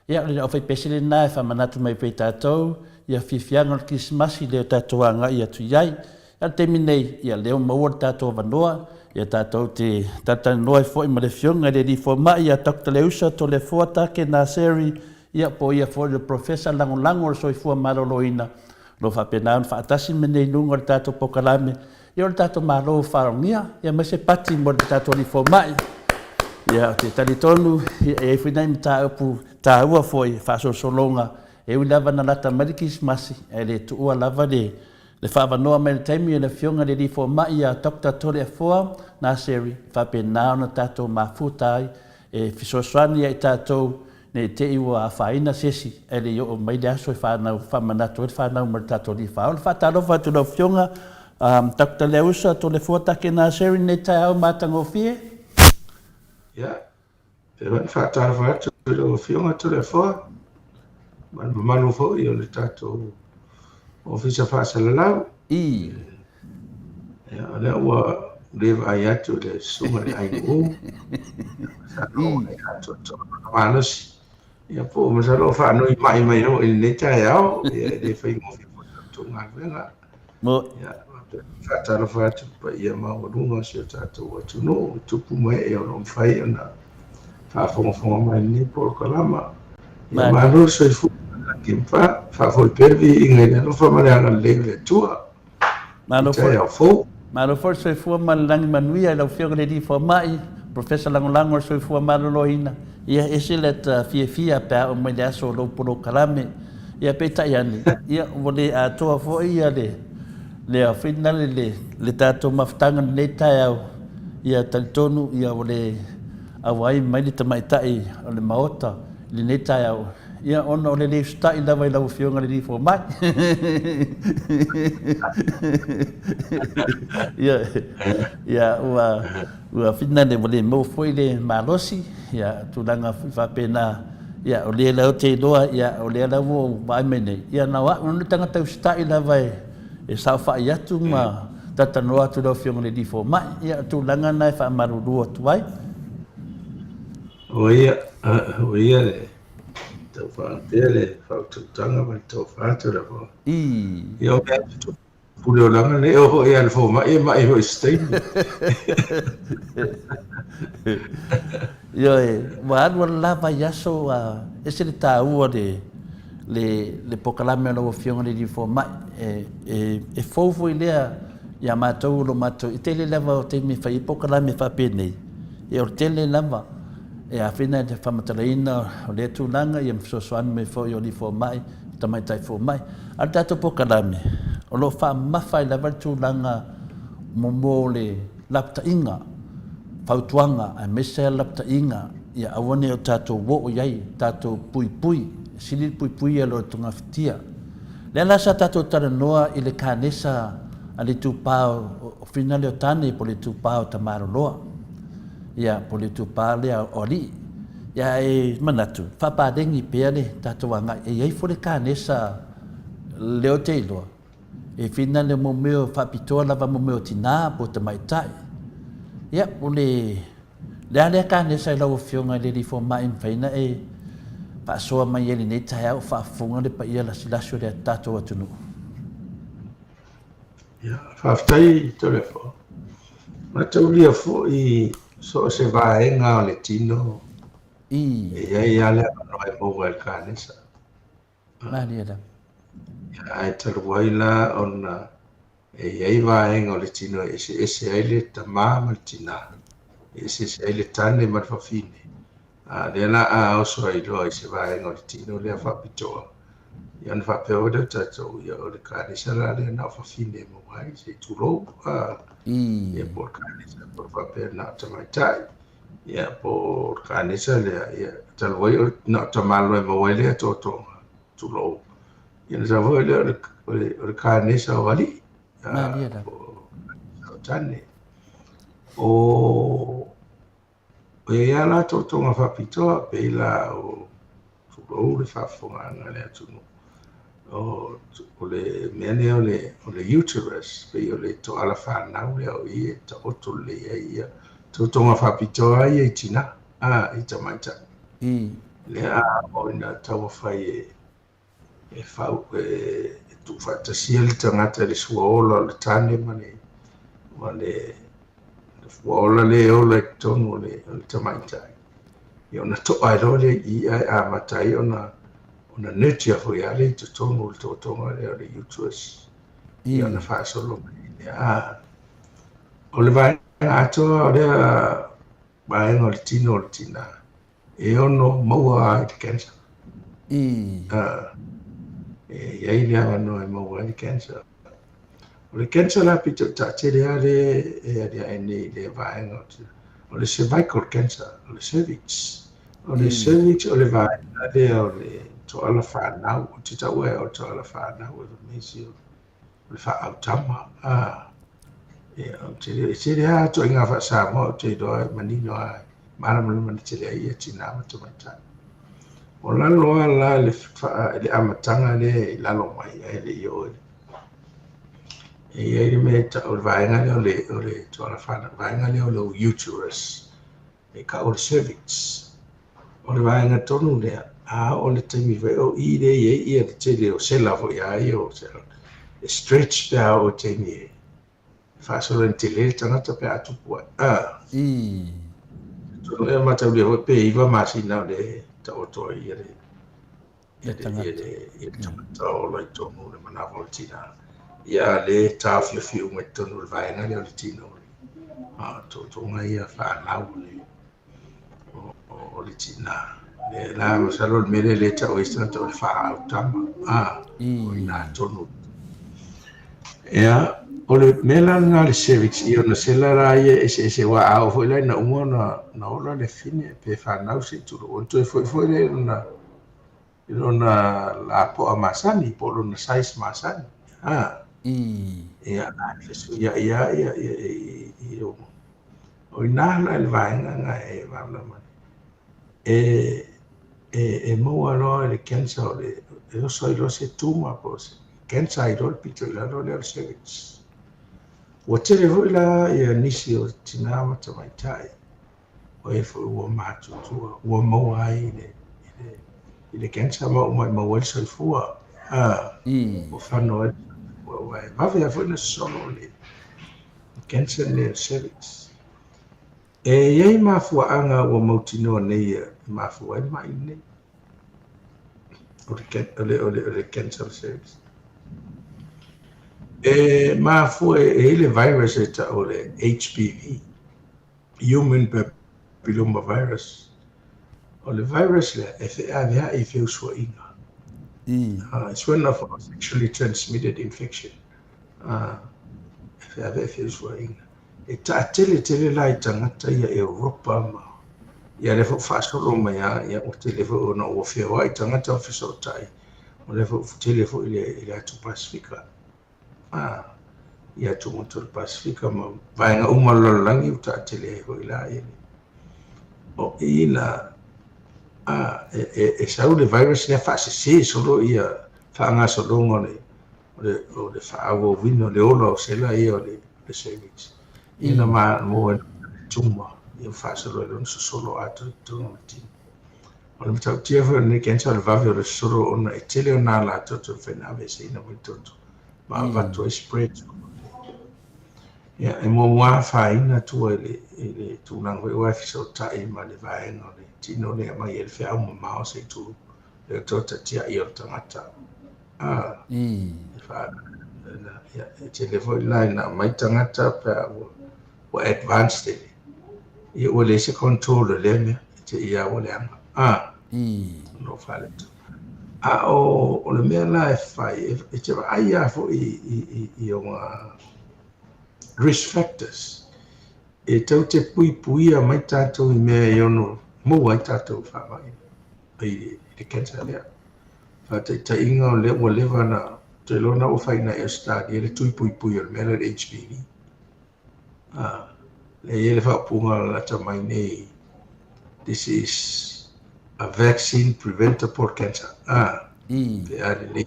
[SPEAKER 1] Ia, o le aufaipese lena e faamanatu mai pea i tatou ia fiafiaga o le Kerisimasi lea tatou agai atu i ai. A o le taimi nei, ia lea ua maua le tatou avanoa, ia tatou te talatalanoa ai foi ma le Afioga i le Alii Fomai ia Doctor Leusa Toleafoa Take Naseri, ia po o ia foi le Professor Lagolago o le Soifua Maloloina, o lo o faapena ona faatasi ma nei i luga o le tatou polokalame. Ia o le tatou Malo faaogia, ia aemaise pati mo le tatou alii fomai. Ia ou te talitonu e i ai foi nai mataupu taua foi faasolosologa e ui lava na lata mai le Kerisimasi ae le tuua lava le le faaavanoa mai le taimi o le Afioga i le Alii Fomai ia Doctor Toleafoa Naseri e faapena ona tatou mafuta ai e fesoasoani ia i tatou Ne i te i ua afaina se isi ae le i oo mai le aso e fanau faamanatu ai le fanau mai le tatou Alii Faaola. Faatalofa atu i lau Afioga Doctor Leausa Toleafoa Take Naseri i lenei taeao matagofie.
[SPEAKER 2] Ia, e fai faatalofa atu i lau Afioga Toleafoa ma le mamalu foi o le tatou Ofisa Faasalalau.
[SPEAKER 1] I.
[SPEAKER 2] Ia, o lea ua le vaai atu i le susuga i le Ainu'u. Masalo e atoatoa lona malosi. Ia, po o masalo o faanoi mai mai foi i lenei taeao. Ia, e le faigofie foi la outou galuega.
[SPEAKER 1] Mo.
[SPEAKER 2] Ia, faatalofa atu i le paia maualuga o si o tatou atunuu i tupu ma ee o lo o mafai ona faafogafoga mai i lenei polokalama. Ia malo le soifua ma le lagi e mama, faafoi pea le viiga i le alofa ma le agalelei o le Atua.
[SPEAKER 1] Malo foi. Fou. Malo foi le soifua ma le lagi manuia i lau Afioga i le Alii Fomai, Professor Lagolago o le Soifua Maloloina. Ia, ese le ata fiafia pe a oo mai le aso o lou polokalame. Ia, peitai ane, ia, ua le atoa foi ia le, le finale le, le tatou mafutaga i lenei taeao. Ia, talitonu, ia, ua le auai mai le tamaitai o le Maota i lenei taeao. Ia, ona o le le usitai lava i lau Afioga i le Alii Fomai. Ia, ia, ua, ua finale ua le maua foi le malosi, ia, tulaga foi faapena, ia, o lea la ou te iloa, ia, o lea la ua ou vaai mai nei, ia, na o au le tagata usitai lava e, e saofai atu ma talatalanoa atu i lau Afioga i le Alii Fomai. Ia, o tulaga na e faamalulu atu ai.
[SPEAKER 2] O ia, o ia le tau faatea le faautautaga ma le tofa Toleafoa.
[SPEAKER 1] I.
[SPEAKER 2] Ia o mea pule olaga nei o foi a le fomai e mai foi i se taimi.
[SPEAKER 1] Ioe, ua alu alu la vaiaso a ese le taua le le le polokalame a lau Afioga i le Alii Fomai. E e e fou foi lea ia matou o lo matou i tele lava o taimi e fai ai polokalame faapenei. Ia o le tele lava e afina i le faamatalaina o lea tulaga ia ma fesoasoani mai foi o alii fomai, tamaitai fomai. A o le tatou polokalame, o lo o faamamafa ai lava le tulaga mo le lapataiga, fautuaga aemaise lava lapataiga ia aua ne i o tatou oo i ai, tatou puipui, e sili le puipui i lo le togafitia. Lea la sa tatou talanoa i le kanesa a le itupa o Fina lea o Tane po o le itupa o Tamaloloa, ia po o le itupa lea o Alii. Ia e manatu, faapaleni pea le tatou agai, e i ai foi le kanesa lea ou te iloa, e fina le mo mea faapitoa lava mo mea o tina po o tamaitai. Ia, o le Le a lea kanesa i lau Afioga i le Alii Fomai e mafai ona e faasoa mai ai i lenei taeao o faafofoga le paia lasilasi o le tatou atunuu?
[SPEAKER 2] Ia, faafetai Toleafoa. Mataulia foi so o se vaega o le tino
[SPEAKER 1] I.
[SPEAKER 2] e i ai lava le avanoa e maua e le kanesa.
[SPEAKER 1] Malie lava.
[SPEAKER 2] Ia, ae talu ai la ona e i ai vaega o le tino e eseese ai le tamā ma le tinā, e eseese ai le tane ma le fafine. A lea la a oso ai loa i se vaega o le tino lea faapitoa, ia ona faapea foi lea o tatou, ia o le kanesa la lea na o fafine e maua ai, se i tulou, a, ia po o le kanesa po o faapea na o tamaitai. Ia po o le kanesa lea, ia talu ai na o tamā loa e maua ai lea toatoga, tulou. Ia ona sau foi lea o le kanesa o alii,
[SPEAKER 1] Malie lava.
[SPEAKER 2] o tane. O O i ai lava la tootoga faapitoa, pei la o tulou le faafofogaaga a le atunuu, o, o le mea lea o le, o le uterus, pei o le toala fanau lea o i e taoto lelei ai ia tootoga faapitoa ia i tinā, a, i tamaitai. Lea a oo ina taumafai e e fau e tuufaatasia le tagata i le suaola o le tane ma le ma le fuaola le e ola i totonu o le, o le tamaitai. Ia ona to'a ai loa lea i i ae amata ai ona ona nurture foi lava lea i totonu o le tootoga lea o le uterus. Ia ona faasolo mai lea. A, o le vaega atoa o lea vaega o le tino o le tinā, e ono maua ai le cancer. E i ai le avanoa e maua ai le cancer. O le cancer la pito i taatele lava lea e aliae nei i lea vaega o te, o le cervical cancer, o le cervix. O le cervix o le vaega lea o le toala fanau, ou te taua e o le toala fanau e fai mai isi o o le faaautama. A, ia, ou te le, e tele lava ituaiga faa-Samoa ou te iloa e manino lava, e malamalama tele ai ia tinā ma tamaitai. O lalo lava la le, faa, le amataga lea i lalo mai ae le i oo i le e i ai le mea e tau o le vaega lea o le, o le tuala whānau, vaega lea o le uterus, e tau o le cervix. O le vaega tonu lea, a oo le taimi foi o i lea e i ai ia le tele o sela foi a ia o sela, e stretch pe a oo i le taimi e faasolo ai tele le tagata pe a tupu ai. A. Tonu ea mataulia foi pe 9 masina o le taoto ai ia le
[SPEAKER 1] Le tagata.
[SPEAKER 2] Ia le tagata ola i totonu o le manava o le tinā. Ia a lea e taofiofi uma i totonu o le vaega lea o le tino o le tootoga ia fanau o le o le tinā. Lea la, masalo o le mea lea lea e tau ai isi tagata o le faaautama, a, o i ina tonu. Ia, o le mea la lena le cervix, ia ona sela la ia eseese, aua a oo foi la ina uma ona, ona ola le fine pe fanau se i tulou, ona toe foi foi lea i lona, i lona lapoa masani po o lona size masani. A, ia, a fesuiai lava ia, ia, i, i, i, o i ina la i le vaega lena e malamalama ai. E, e, e maua loa i le cancer o le, e oso ai loa se tumor po o se cancer ai loa le pito i lalo lea o le cervix. Ua tele foi la ia nisi o tinā ma tamaitai o e foi ua matutua, ua maua ai i le, i le, i le cancer ma ua maumau ai le soifua. A, ua fano ai le soifua, aua e vave lava foi ona sosolo le cancer lenei o le cervix. E i ai mafuaaga ua mautinoa nei e mafua ai le ma'i lenei, o le, o le, o le, o le cancer o le cervix. E mafua e i ai le virus e tau o le HPV, Human Papilloma Virus. O le virus lea e feaveai i feusuaiga. It's one of our sexually transmitted infection. E feaveai i feusuaiga. E taatele tele la i tagata ia Europa ma ia lea foi ua faasolo mai lava, ia ua tele foi ona ua feoai tagata ma fesootai, o lea foi ua tele foi i le atu Pasefika. A, i atu motu o le Pasefika ma vaega uma o le lalolagi ua taatele ai foi la ia le o i la a e, e, e sau le virus lea faasese solo ia faagasologa o le o le, o le faaauauina o le ola o sela ia o le, le cervix. Ia na ma maua ai le tumor, ia faasolo ai loa ona sosolo atoa i totonu o le tino. O le matautia foi o lenei cancer o le vave o le sosolo ona e tele ona ala toto e mafai ona aveeseina mai toto ma avatu ai spread. Ia, e muamua afaina tua i le, i le tulaga foi aua e fesootai ma le vaega o le tino lea e aumai ai le feau mamao se i tulou le otaota tiai o le tagata. A, e wha, ia, e tele foi la ina aumai tagata pe a ua, ua advanced tele. Ia ua leai se control o lea mea, e te i a ua leaga. A, no faaletonu. A o, o le mea la e fai, e, e te vaai lava foi i, i, i, i ona risk factors, e tau te puipuia mai tatou i mea e ono maua ai tatou faamai i le cancer lea. Faataitaiga o lea ua leva na, ou te iloa na ua fai i Ausetalia le tui puipui o le mea lea o le HPV. A, lea e i ai le faaupuga lata mai nei This is a vaccine preventable cancer. Ah, pe a lelei.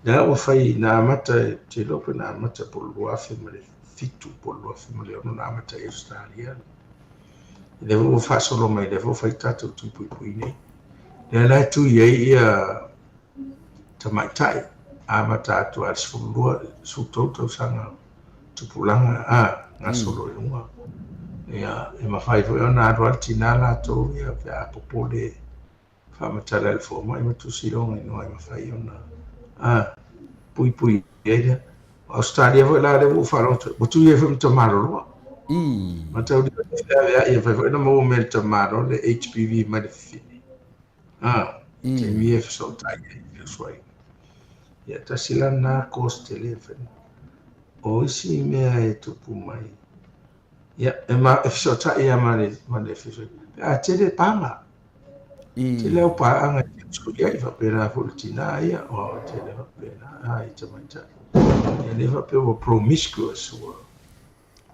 [SPEAKER 2] Lea ua fai na amata, ou te iloa pe na amata po o le 2007 po o le 2006 na amata i Australia. Lea foi ua faasolo mai, lea foi ua fai tatou tui puipui nei. Lea la e tui ai ia tamaitai amata atu a le 12, 13 tausaga tupulaga a gasolo i luga. Ia, e mafai foi ona alu lava le tina latou ia pe a popole faamatala i le fomai ma tusi lona igoa e mafai ona a puipui ai lea. O Ausetalia foi la lea ua ou faalogo atu ai, ua tui ai foi ma tamaloloa. Mataulia le feaveai e mafai foi ona maua mai e le tamaloa le HPV mai le fafine. A, taimi e fesootai ai i le usuaiga. Ia, tasi la lena course tele e fai. O isi mea e tupu mai, ia, e, ma, e fesootai lava ma le, ma le fesuaiga. Pe a tele paga. Tele au paaga e te usu i ai, faapena foi le tinā ia, o tele faapena, a i tamaitai. Ia le faapea ua promiscuous, ua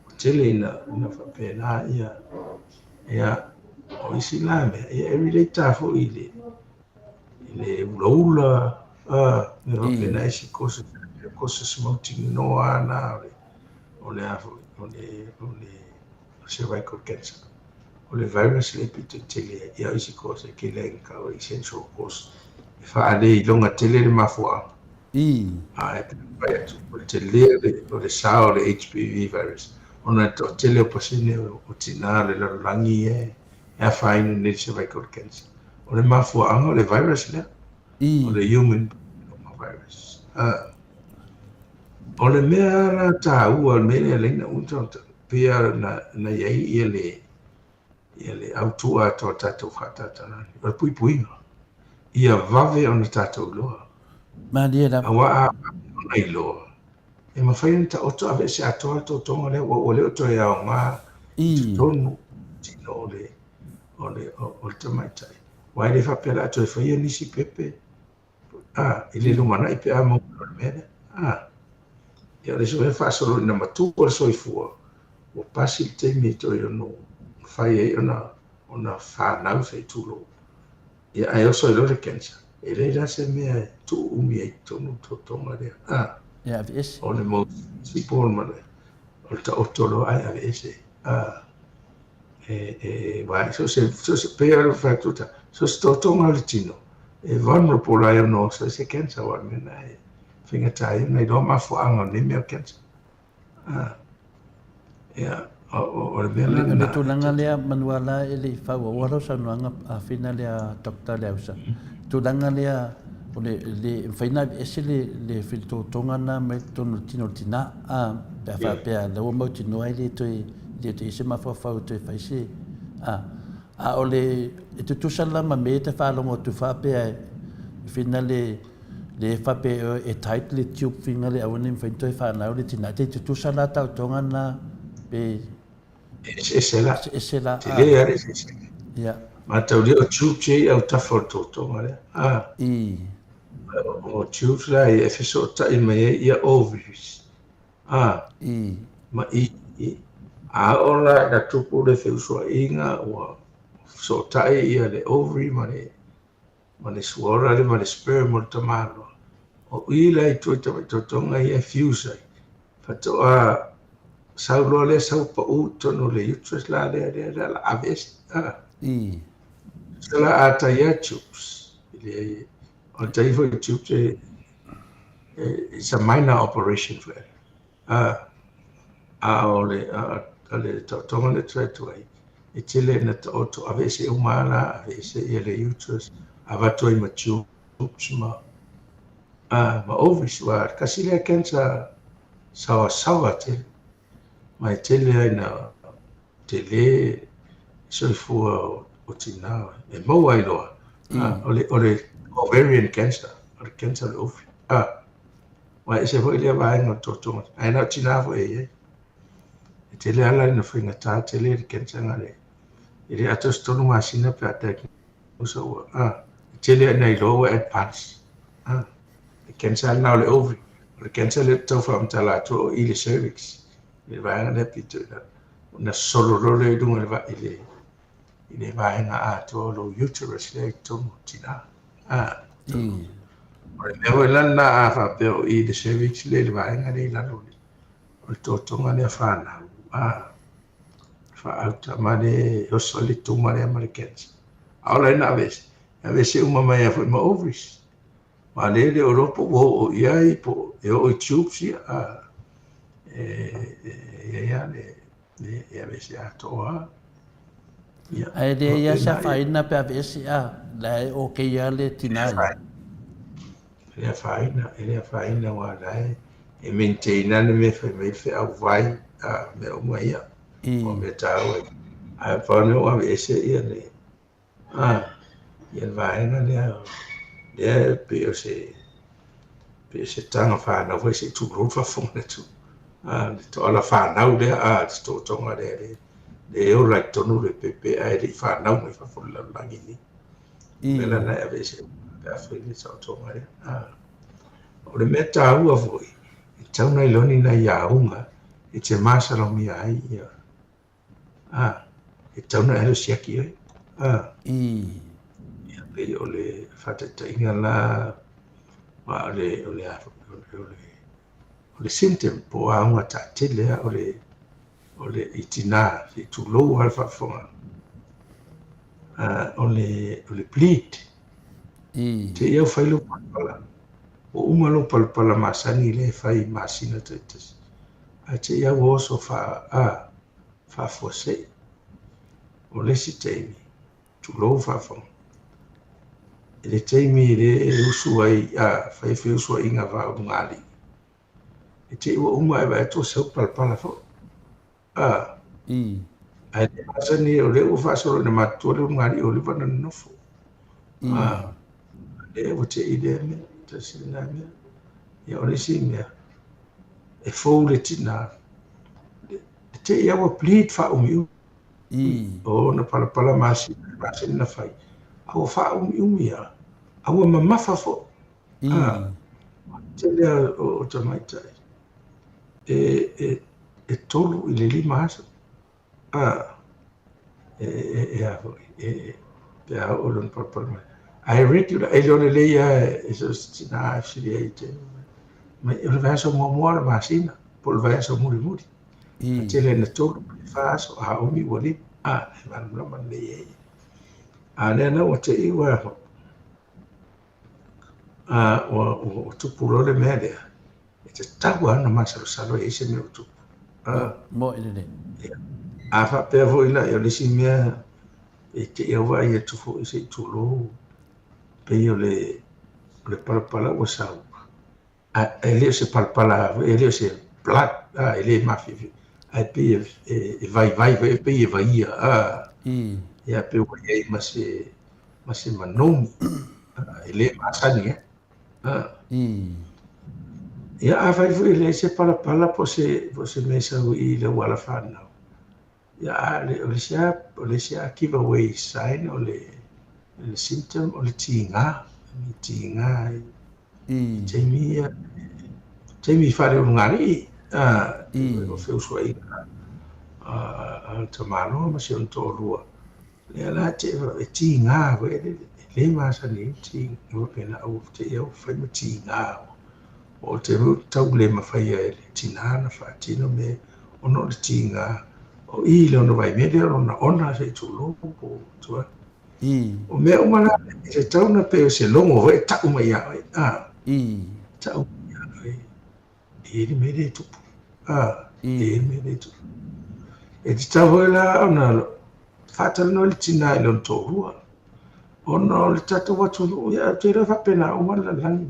[SPEAKER 2] Ua tele ina ina faapena ia ia o isi la mea ia e relate lava foi i le i le ulaula a mea faapena isi courses courses mautinoa na o le o le a foi o le o le cervical cancer o le virus le pito tele ai ia isi course e tele ai na tau essential course e faaleiloga tele le mafuaaga A e fai atu, o le tele o le sa o le HPV virus, ona e toatele o pasene o tina o le lalolagi e afaina nei le cervical cancer. O le mafuaaga o le virus lea, o le human papilloma virus. O le mea la taua, o le mea lea e ala ai ona ou pei lava na i ai ia le Ia le autu atoa o tatou faatatalani, o le puipuiga, ia vave ona tatou iloa.
[SPEAKER 1] Malie lava.
[SPEAKER 2] Aua a vave ona iloa, e mafai ona taoto aveese atoa le totoga lea, ua le o toe aoga i totonu o tino o le, o le, o le tamaitai. Aua e le faapea o le a toe faia nisi pepe, A, i le lumanai pe a maua loa le mea lea. A, ia o le isi mea faasolo ina matua le soifua, ua pasi le taimi e toe ono mafai ai ona, ona fanau se i tulou. Ia ae oso ai loa le cancer, e leai la se mea e tuu umi ai i totonu le totoga lea. A,
[SPEAKER 1] Ia aveese.
[SPEAKER 2] o le most simple ma le, o le taoto loa ae aveese. A, e, e, aua so se, so se, pei lava ona fai atu, so se totoga o le tino, e vulnerable ai ona oso ai se cancer, aua o le mea lena e faigata ai ona iloa mafuaaga o nei mea o cancer. Ah, ia, o le mea la
[SPEAKER 1] lena. O le tulaga lea, manua la e le i faaauaua lau saunoaga afina lea Doctor Leausa. Tulaga lea, o le, le mafai ona aveese le, le filitotoga lena mai totonu o le tino o le tina, a, pe a faapea la ua mautinoa e le toe, le toe i ai se mafaufau e toe fai se, a. A o le, e tutusa la ma mea ia te faalogo atu faapea e whina le, le faapea e tight le tube whina le aua ne i mafai ona toe fanau le tina. Te tutusa la taotoga na pe...
[SPEAKER 2] Eseese la.
[SPEAKER 1] Eseese la.
[SPEAKER 2] Tele lava le eseese.
[SPEAKER 1] Ia.
[SPEAKER 2] Mataulia o tubes ia i autafa o le totoga lea. A.
[SPEAKER 1] I.
[SPEAKER 2] O tubes la ia e fesootai mai ai ia ovaries. A.
[SPEAKER 1] I.
[SPEAKER 2] Ma i. A oo la ina tupu le feusuaiga ua fesootai ia le ovary ma le ma le suaola lea ma le sperm o le tamaloa. O i la i tua i tamaitotoga ia e fuse ai. Faatoa sau loa lea sau pau i totonu o le uterus la lea lea lea la aveese. A.
[SPEAKER 1] I.
[SPEAKER 2] Tusa la a tai a tubes. I le o le tai foi tubes e it's a minor operation for it. A, a o le, a, a le taotoga lea try atu ai, e tele ina taoto aveese uma lava la, aveese ia le uterus, avatu ai ma tubes ma, a, ma ovaries, aua tasi lea cancer saoasaoa tele. Ma e tele ai ina tele soifua o tina e maua ai loa. O le, o le ovarian cancer, o le cancer o le ovary. A, aua e ese foi lea vaega o le totoga, ae na o tina foi e i ai. E tele lava ina faigata tele le cancer na le, e le atoa se 3 masina pe a diagnose ua, a, e tele ina iloa ua advance. A, le cancer lena o le ovary. O le cancer lea ou te tau faamatala atu o i le cervix, i le vaega lea pito i lalo. Ona sosolo loa lea i luga i le, i le, i le vaega atoa o lou uterus lea i totonu o tinā. O le mea foi la lena a faapea o i le cervix lea i le vaega lea i lalo o le totoga lea fanau, a faaautama le oso ai le tuma lea ma le cancer. A o la e na aveese, e aveese uma mai ai foi ma ovaries. Ma le le o iloa po ua oo i ai, po e oo i tubes ia, a e i ai lava le e aveese atoa lava.
[SPEAKER 1] Ia, Ae leai lava se afaina pe aveese a, la e okay lava le tina ia.
[SPEAKER 2] E le afaina, e le afaina aua o la e e maintain lava le mea e fai mai ai le feau vai, a, mea uma ia. O mea taua ia. Ae pau le mea ua aveese ia le A, ia le vaega lea, lea e pei o se, pei o se taga fanau foi se i tulou le faafofoga a le atunuu. A, le toala fanau lea, a, le totoga lea, le, le e ola i totonu le pepe ae le i fanau mai fafo i le lalolagi nei. O le mea la lena e aveese pe a fai le taotoga lea. A, o le mea taua foi, e tatau ona iloa ni nai auga e te masalomia ai ia A, e tatau ona e alu e siaki oe. A. Ia, pei o le faataitaiga la, aua o le, o le a foi, o le, o le, o le symptom po o auga taatele lava o le, o le i tinā, se i tulou lava le faafofoga, a, o le, o le bleed. Te i au fai lou palapala, ua uma lou palapala masani lea e fai i masina taitasi, ae te i au ua oso faa, a, faafuasei. O le isi taimi, tulou faafofoga, i le taimi lea e usu ai, a, fai feusuaiga faaulugalii, e te i ua uma ae vaai atu ua sau le palapala foi. A, ae le masani o lea ua faasolo ina matutua le ulugalii ua leva ona nonofo. A, lea ua te i lea mea, tasi lena mea. Ia o le isi mea, e fou le tinā, e te i ua bleed faaumiumi. O ona palapala masina, masina na fai, a ua faaumiumi lava, a ua mamafa foi. A, tele lava o tamaitai e, e, e 3 i le 5 aso. A, e, e, e a foi, e, pe a oo lona palapala mai. Ae regular, e iloa lelei lava e so o se tinā e fesili ai i te mai, o le vaiaso muamua o le masina, po o le vaiaso mulimuli. A tele ina 3 i le 4 aso, a umi ua 5. A, e malamalama lelei ai. A lea la ua te i ua, a, ua, ua, ua tupu loa le mea lea, e tatau lava ona masalosalo e i ai se mea ua tupu.
[SPEAKER 1] A, Moe lelei.
[SPEAKER 2] Ia. A faapea foi la, o le isi mea e te i au vaai atu foi se i tulou, pei o le, o le palapala ua sau, a, e le o se palapala, e le o se blood, a, e le mafiafia, ae pei e, e, e vaivai foi, e pei e vaia, a, ia, pei ua i ai ma se, ma se manogi, a, e le masani, eh. A. Ia, afai foi e leai se palapala po o se, po o se mea e sau i i lau ala fanau, ia, a o le isi lava, o le isi lava give away sign o le, le symptom o le tiga, le tiga i taimi ia, taimi faaleulugalii, a, o feusuaiga a, a le tamaloa ma si ona toalua. Lea la te e tiga foi e le masani ai le faapena aua te i au fai ma tiga o te tau le mafaia e le tinā ona faatino mea ona o le tiga o i le ona vaimea lea o lona ona se i tulou po o tua. O mea uma la e tatau ona pei o se logo foi e tau mai ia oe a tau mai ia oe E i ai le mea lea e tupu. A, e i ai le mea lea e tupu. E tatau foi la ona faatalanoa le tinā i lona toalua. Ona o le tatou atunuu, ia, ou te iloa e faapena uma le lalolagi.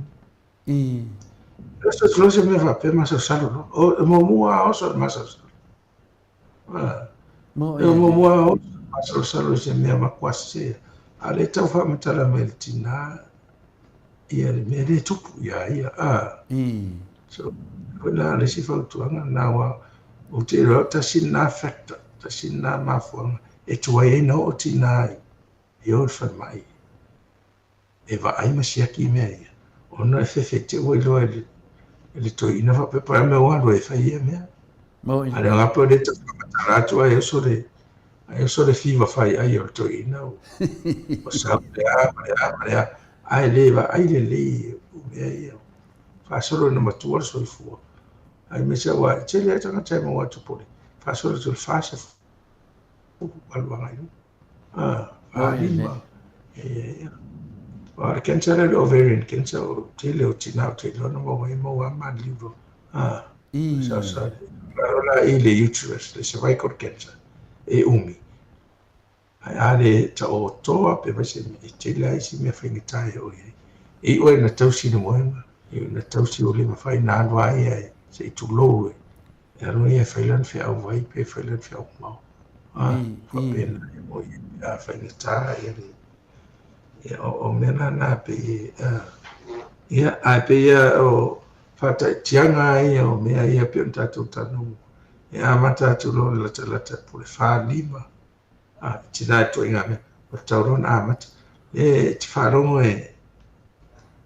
[SPEAKER 2] E oso atu loa se mea faapea, masalosalo loa. O, e muamua lava oso i le masalosalo.
[SPEAKER 1] Mo
[SPEAKER 2] E muamua lava oso i le masalosalo i se mea matua sese. A o lea e tau faamatala mai e le tinā ia le mea lea e tupu iā ia. A, so, foi la le isi fautuaga lena, aua ou te iloa tasi lena factor, tasi lena mafuaaga e tuai ai ona oo tinā i o i le falemai e vaai ma siaki mea ia, ona e fefe te ua iloa e le, e le toeaina faapea po o le a le mea ua alu ai e fai ia mea.
[SPEAKER 1] Mo
[SPEAKER 2] A le agape o lea e tau faamatala atu ai e oso le. Ae oso le fiva fai ai o le toeaina ua sau le a ma le a ma le a, ae le vaai lelei o mea ia. Faasolo ina matua le soifua. Aemaise aua e tele lava tagata e maua atu po o le faasolo atu i le 40 alu agai i luga. 45. Aua o le cancer lea o le ovarian cancer, o le tele o tina ou te iloa na maua ai, maua lava maliliu loa. Sa lalo la i le uterus, le cervical cancer, e umi. Ae a le taotoa pe fai se mea, e tele lava isi mea faigata e oo i ai. E iu ai ina tausi le moega, e iu ina tausi ua le mafai ona alu lava ia se i tulou e alu ia e fai lana feau vai pe fai lana feau mamao. Faapena e oo i ai pe a faigata ia le ia o mea la na pei e ia ae pei ia o faataitaiga ia o mea ia pei ona tatou talanoa e amata atu loa le latalata po o le 4 5 a tina e ituaiga mea ua tatau loa ona amata. E te faalogo e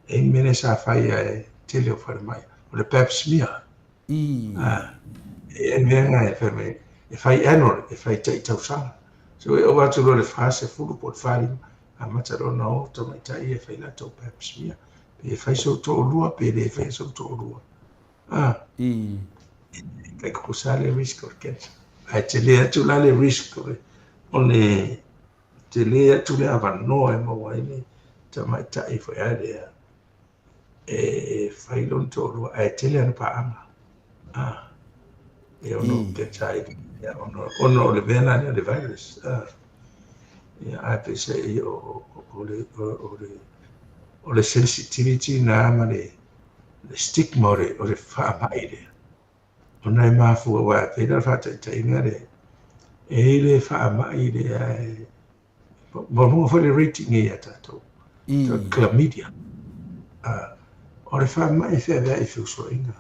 [SPEAKER 2] e i mea sa fai e tele o falemai o le pap smear. E mea na e fai mai e fai annual, e fai tai tausaga. So e ova atu loa le 40 po o le 45, amata loa ona o tamaitai e fai latou pap smear. Pe fai sou toalua pe le fai sou toalua. E tutusa le risk o le cancer. Ae tele atu la le risk o le, o le tele atu le avanoa e maua ai le tamaitai foi a lea e fai lona toalua ae tele ana paaga. E ono cancer ai ona o le mea la lea o le virus. Ia, ae peiseai o le sensitivity na ma le stigma o le faamai lea, ona e mafua, aua e pei la o le faataitaiga lea, e i ai le faamai lea e maualuga foi le rating ia tatou, chlamydia. O le faamai e feaveai i feusuaiga.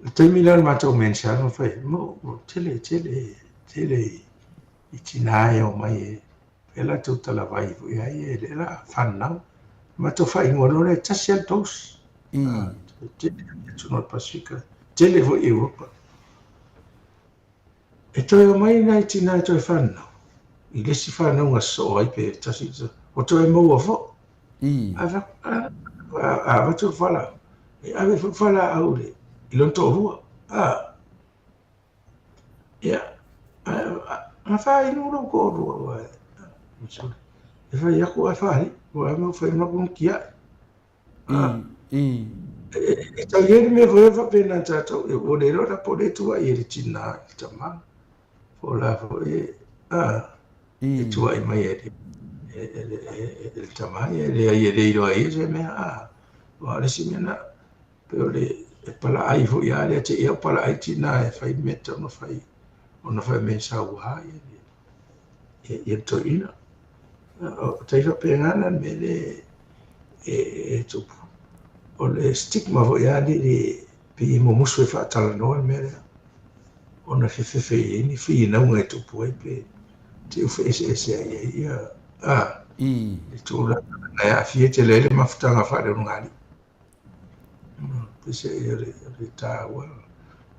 [SPEAKER 2] Le taimi lea o le matou mensana fai, mo tele, tele, tele i tina e omai e E latou talavai foi ai e le la fanau. Matou faaigoa loa lea e tasi lava le dose. Tele atunuu o le Pasefika, tele foi i Europa. E toe omai nai tina e toe fanau i le isi fanauga sosoo ai pe tasi, ua toe maua foi. A avatu le fualaau, e ave foi le fualaau i lona toalua. Ia, a faainu lou toalua aua e fai atu ae faalii, ua ama fai atu ona tiai. E tau i ai le mea foi lea faapena tatou, ua le iloa la po o lea e tuuai e le tina i le tama, po o le a foi, e tuuai mai e le tama, e leai e le iloa e ia se mea, aua o le isi mea lena. Pei o le e palaai foi lava lea te i au palaai tina e fai le mea e tatau ona fai ona fai mea saua ia le toeaina. O tai faapena la le mea lea e tupu. O le stigma foi lava lele pei e mumusu e faatalanoa le mea lea ona fefefe i ai ni finauga e tupu ai pe te i feeseese ai ai ia le tulaga e aafia tele ai le mafutaga faaleonogalii. Peiseai o le taua,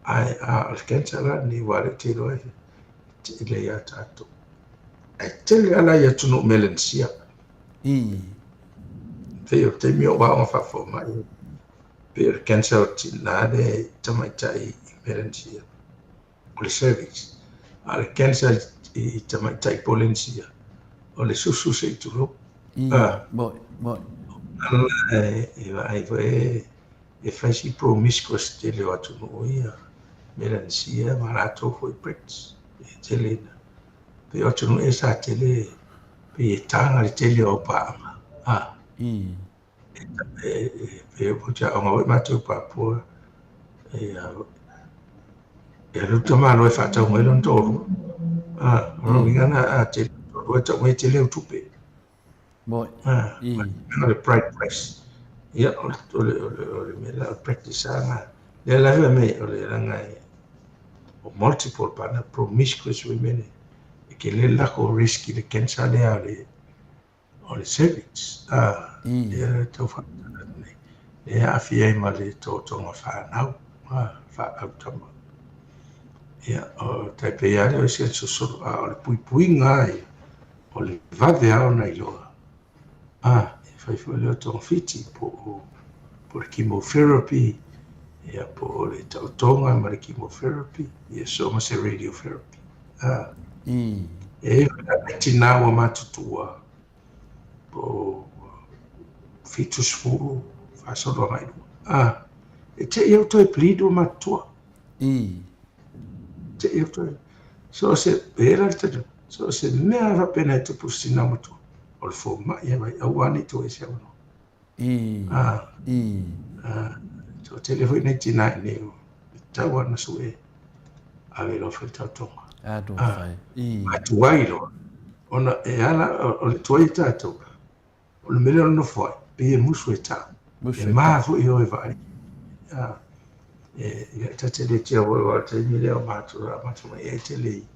[SPEAKER 2] ae a o le cancer la lenei aua o lea ou te iloa e tele ia tatou. Ae tele lava la i atunuu Melanesia. Pei o le taimi o ou aoga faafomai, pei o le cancer o tina lea i tamaitai i Melanesia, o le cervix. A o le cancer i tamaitai Polenisia, o le susu se i tulou.
[SPEAKER 1] Moi, moi.
[SPEAKER 2] E vaai foi e fai si promiscuous tele o atunuu ia, Melanesia ma latou foi Brits. E tele ina, pei o atunuu ia sa tele, pei e taga le tele o paaga. E ou te aoga foi matou i Papua, e alu le tamaloa e faatau mai lona toalua. O lona uiga na a tele toalua e tau mai e tele au tupe.
[SPEAKER 1] Moi.
[SPEAKER 2] O le bride price. Ia, o le mea la, o le practice lava lena. Lea la fai mai, o le leaga e o multiple partner, promiscuous women, e tele le latou risk i le cancer lea o le O le cervix, ā, lea e tau faamatala atu nei, lea e aafia ai ma le totoga fanau, ā, faaau tama. Ia, o tai pei lava lea o isi sosolo, a o le puipuiga lava ia, o le vave lava ona iloa. A, e fai foi lea o togafiti po o, po o le chemotherapy, ia, po o le taotoga ma le chemotherapy, ia, so ma se radiotherapy. A, e i tinā ua matutua, po o 70, faasolo agai i luga. A, e te i au toe bleed ua matutua. Te i au toe. So se, e la le so se mea faapena e tupu se tinā matua, o le fomai e vai, aua ne i toe se avanoa. A, a, so tele foi nei tinā i nei, e tatau lava ona sue, ave loa fai le taotoga.
[SPEAKER 1] A, do fai.
[SPEAKER 2] A tuai loa, ona e ala, o le tuai e tatou, o le mea lea o le nofo ai, pei e musu e tau. E ma foi o e vaai. A, e, ia, ta te le tia foi o le taimi lea o matou, a matou mai e tele i,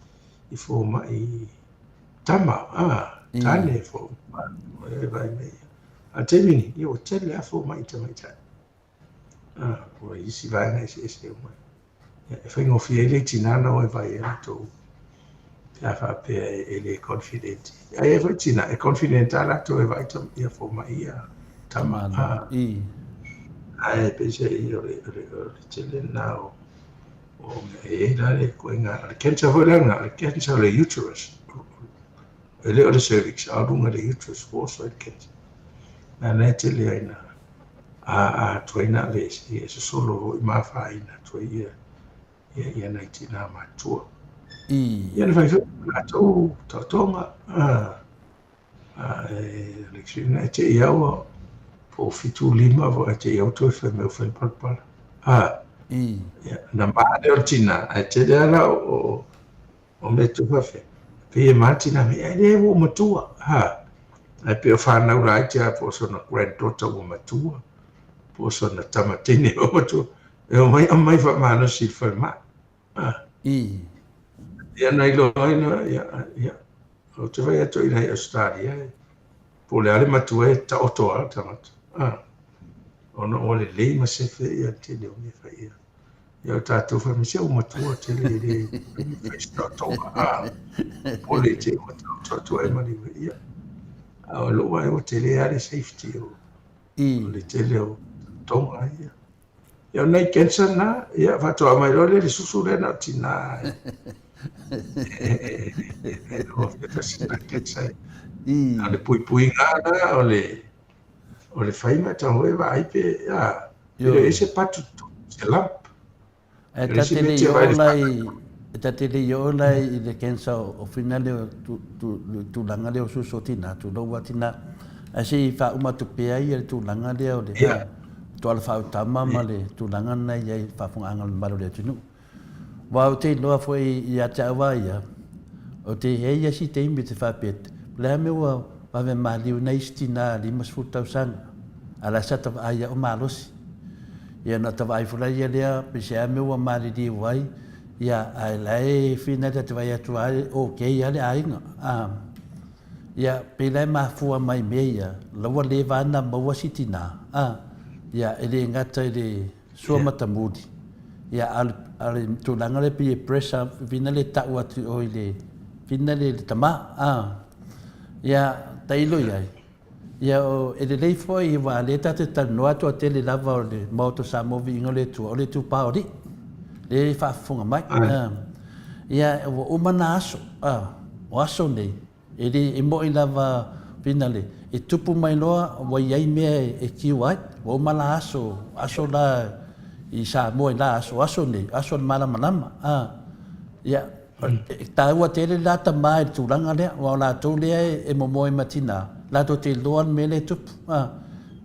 [SPEAKER 2] i fomai tama, a, tane fo, e vai mai. A taimi ni, ia ua tele a fomai tamaitai. A, ua isi vaega eseese uma. Ia, e faigofie ai le tinā na o e vaai ai latou pe a faapea e le confident. Ae i ai foi tinā e confident lava latou e vaai ia fomai ia tama. A, ae peiseai o le, o le, o le tele lena o, o mea e i ai la le ituaiga, o le cancer foi la lena, o le cancer o le uterus. E le o le cervix, a o luga i le uterus ua oso ai le cancer. Na na e tele ai na a a tuai na ave ese ia e sosolo foi ma afaina atu ai ia ia ia nai tinā matutua. Ia na fai foi latou taotoga a a e le na e te i au po o 75 po e te i au toe fai mai o fai le palapala. A ia na ma lea o le tinā ae tele lava la o o mea tufafe, pei e matina me e le ua matua, ha. Ae pei o whanau laiti a po o sona granddaughter ua matua, po o sona tamatine ua matua, e o mai aumai faamalosi i le falemai. Ha. Ia na iloa ai loa, ia, ia, ou te vaai atu i nai Australia, po o le a le matua e taoto lava le tagata. Ha. Ona ua lelei ma sefe ia le tele o mea e fai ia. Ia o tatou fai mai, se ua matua tele e le fai se taotoga, a pole te ua taoto atu ai ma le ia. A o lou vaai ua tele lava le safety o, o le tele o taotoga ia. Ia o nai cancer na, ia faatoa mai loa lea le susu lea na o tinā. E o tasi na cancer. A o le puipuiga la o le O le fai ma tau e vaai pe, a, e le ese patu se lump.
[SPEAKER 1] E ta te le i oo la i, e ta te le i oo la i le cancer o whina lea o tu, tu, tulaga lea o susu o tinā, tulou a tinā. Ae se i faauma atu pea ia le tulaga lea o le, yeah. Tuala faautama ma le tulaga lena i ai faafogaaga o le mamalu o le atunuu. Aua ou te iloa foi ia te au a ia, ou te i ai ia si taimi te faapea, o le a mea ua vave maliu nei isi tinā 50 tausaga, a la sa ta vaai ia o malosi. Ia na ta vaai foi la ia lea, pe se a mea ua maliliu ai, ia ae la e whina ta te vaai atu a okay a le aiga. A, ia pe la e mafua mai mea ia, la ua leva na maua si tinā, a, ia e le gata i le Sua matamuli. Ia, a o le, a o le tulaga lea pei e pressure, whina le tau atu i o i le, whina le, le tama, a. Ia, tailo i ai. Ia, o, e lelei foi, aua lea tatou te talanoa atu a tele lava o le Maota o Samoa viiga o le Atua, o le itupa o alii, lea e faafofoga mai. A. Ia, ua uma na aso, a, o aso nei, E le, e moʻi lava finale, e tupu mai loa ua i ai mea e kiu ai. Ua uma la aso, aso la i Samoa i la aso, aso nei, aso o le malamalama. A, ia, e taua tele la tama i le tulaga lea, aua o latou lea e momoe ma tinā, latou te iloa le mea lea e tupu. A,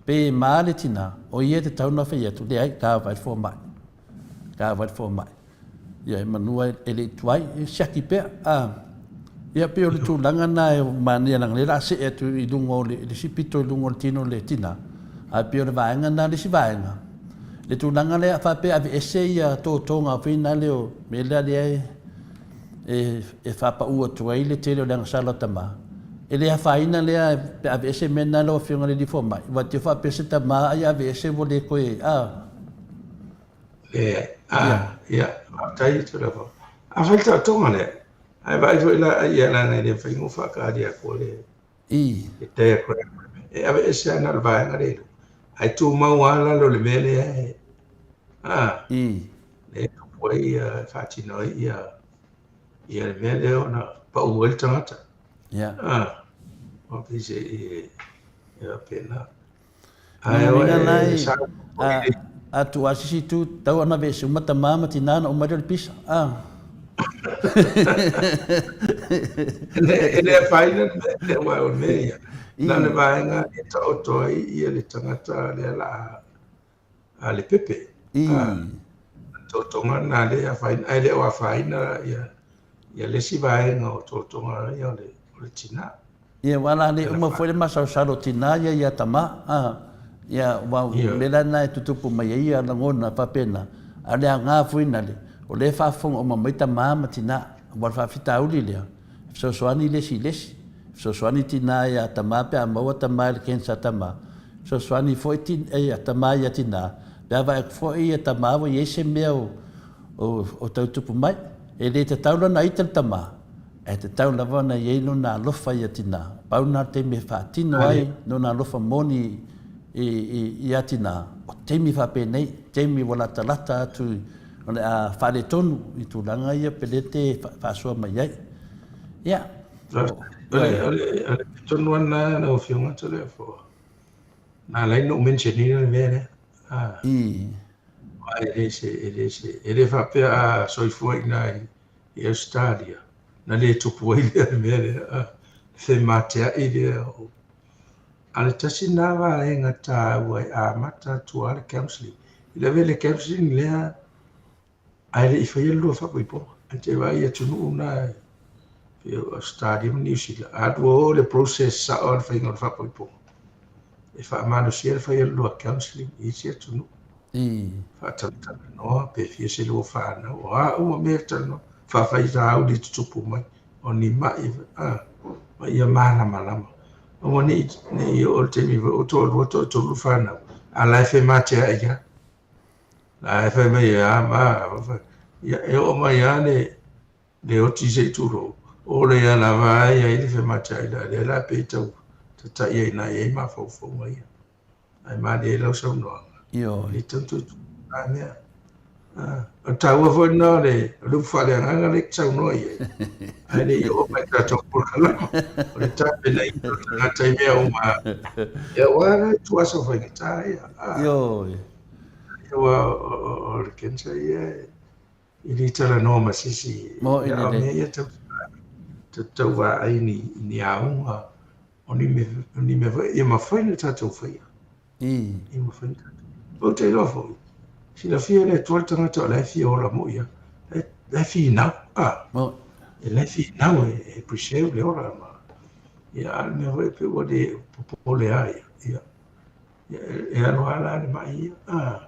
[SPEAKER 1] pe ma le tinā, o ia e tatau ona fai atu, leai, ta vaai le fomai. Ta vaai le fomai. Ia, e manua e le i tuai, e siaki pea. A, ia, pei o le tulaga na e manaia leaga o lea o le a see atu i luga o le, le isi pito i luga o le tino o le tina, ae pei o le vaega na le isi vaega. Le tulaga lea a faapea e aveese ia totoga foi na lea o mea lea lea e, e, e faapau atu ai le tele o le agasala o tama, e le afaina lea pe aveese mea na lau Afioga i le Alii Fomai, aua te faapea se tama ai aveese ua le toe, a.
[SPEAKER 2] Leai. Ah, ia, faafetai atu lava. Afai le taotoga lea, ae vaai foi la ia leaga e le mafai ona faakaalia atua le le diagram. E aveese lava na o le vaega lea i luga, ae tumau lava lalo o le mea lea e lea e tupu ai ia e faatino ai ia ia le mea lea ona pau ai le tagata. Ua pei se e faapena.
[SPEAKER 1] Lona uiga la e, a, a tuu lava se isi itu, tatau ona aveese uma tama ma tina ona uma ai lea o le pisa. A.
[SPEAKER 2] E le afaina le mea lea, aua o le mea ia, na o le vaega e taoto ai ia le tagata lea la a le pepe. Taotoga lena lea e afaina, ae le o afaina ia ia le isi vaega o taotoga ia o le tina.
[SPEAKER 1] Ia, aua la le uma foi le masalosalo o tina ia ia tama, a. Ia, aua o le mea la lena e tutupu mai ai ia lagona faapena, a o le aoga foi nale, o lea e faafofoga uma mai tama ma tina, aua o le faafitauli lea, e fesoasoani le isi i le isi. E fesoasoani tina ia tama pe a maua tama i le cancer a tama, e fesoasoani foi tama ia tina, pe a vaai atu foi ia tama ua i ai se mea o tau tupu mai. E le tatau la ona ita le tama, Ae tatau lava ona i ai lona alofa ia tinā. Pau lena o le taimi e faatino ai lona alofa moni ia tinā, o taimi faapenei, taimi ua latalata atu o le a faaletonu i tulaga ia pelete e faasoa mai ai. Ia.
[SPEAKER 2] O le tonu lava lena lau Afioga Toleafoa, na ala ai ona ou mention ina le mea lea. Aua e le se, e le se, e le faapea a soifua i ina i i Ausetalia, na le tupu ai lea mea lea, le femateai lea. A o le tasi lena vaega taua e amata atu lava le counselling. I le avea le counselling lea ae le i faia le lua faapaipoga. Ae te vaai i atunuu na e pei o Ausetalia ma Niu Sila, alu o le process sao o le faiga o le faapaipoga. E faamalosia le faia o le lua counselling i isi atunuu. Faatalatalanoa pe fia se lua fanau, o a uma mea e talanoa, faafitauli e tutupu mai, o ni mai, a, ma ia malamalama. Aua ne i, ne i oo i le taimi foi ua toalua, toatolu fanau, a o la e femateai lava. La e fai mai e a ma, ia, e oo mai lava le, le oti se i tulou, o lea lava e i ai le femateai la, lea la pei tau tatai ai i ina e i ai mafaufauga ia. Ae malie lau saunoaga.
[SPEAKER 1] Ioe.
[SPEAKER 2] E le tatau ona toe tupu na mea. Ah, o le taua foi lena o le, o le upu faaleagaga lea e te saunoa i ai. Ae le i oo mai i tatou polokalama. O le tapenaina o le tagata i mea uma. Ia, aua la e tuasa o faigata ia.
[SPEAKER 1] Ah. Ioe.
[SPEAKER 2] Aua o le cancer ia e le talanoa ma se isi.
[SPEAKER 1] Mo i
[SPEAKER 2] le.
[SPEAKER 1] Mea
[SPEAKER 2] ia tau, tau vaai ni, ni auga O ni mea, o ni mea foi, ia mafai ona tatou faia. Ia mafai ona tatou. Ou te iloa foi, silafia e le Atua le tagata o la e fia ola moi lava. La e finau, a. E la e finau e, e preserve le ola ma. Ia, a o le mea foi pei ua le popole lava ia. Ia, ia e alu lava la le mai ia. A.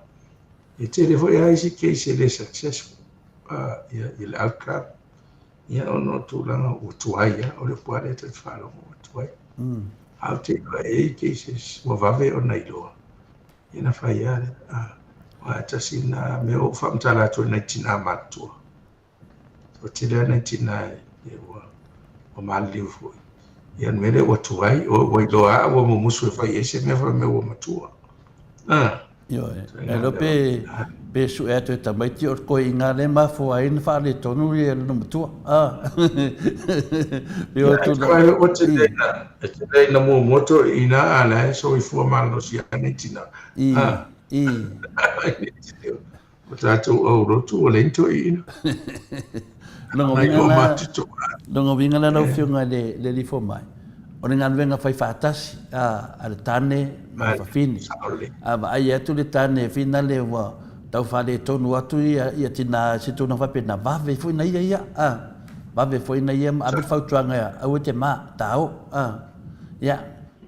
[SPEAKER 2] E tele foi lava isi case e le successful, a, ia, i le outcome. Ia ona o tulaga ua tuai lava, o le upu lava lea ta te faalogo ua tuai. A ou te iloa e i ai cases ua vave ona iloa, ia na fai lava lea. Aua e tasi lena mea ua ou faamatala atu ai nai tina matutua. Toatele lava nai tina e ua maliliu foi. Ia o le mea lea ua tuai, ua iloa lava ua mumusu e fai i ai se mea fai mai ua matua.
[SPEAKER 1] Ioe. E iloa pe, pe sue atu e tamaiti o le koiina lea e mafua ai ona faaletonu ia lona matua. A. Pe o
[SPEAKER 2] tulaga. Ua tele ina, e tele ina muamua toeaiina a la e soifua malosi lava nei tina.
[SPEAKER 1] I, i.
[SPEAKER 2] O tatou aulotu ua leai ni toeaiina.
[SPEAKER 1] Lona uiga la, lona uiga la lau Afioga i le Alii Fomai, o le galuega fai faatasi a le tane ma le fafine. A vaai atu le tane finale ua tau faaletonu atu ia tina i se tulaga faapena, vave foi na ia ia, a, vave foi na ia ma ave le fautuaga, aua e te ma, tao, a, ia,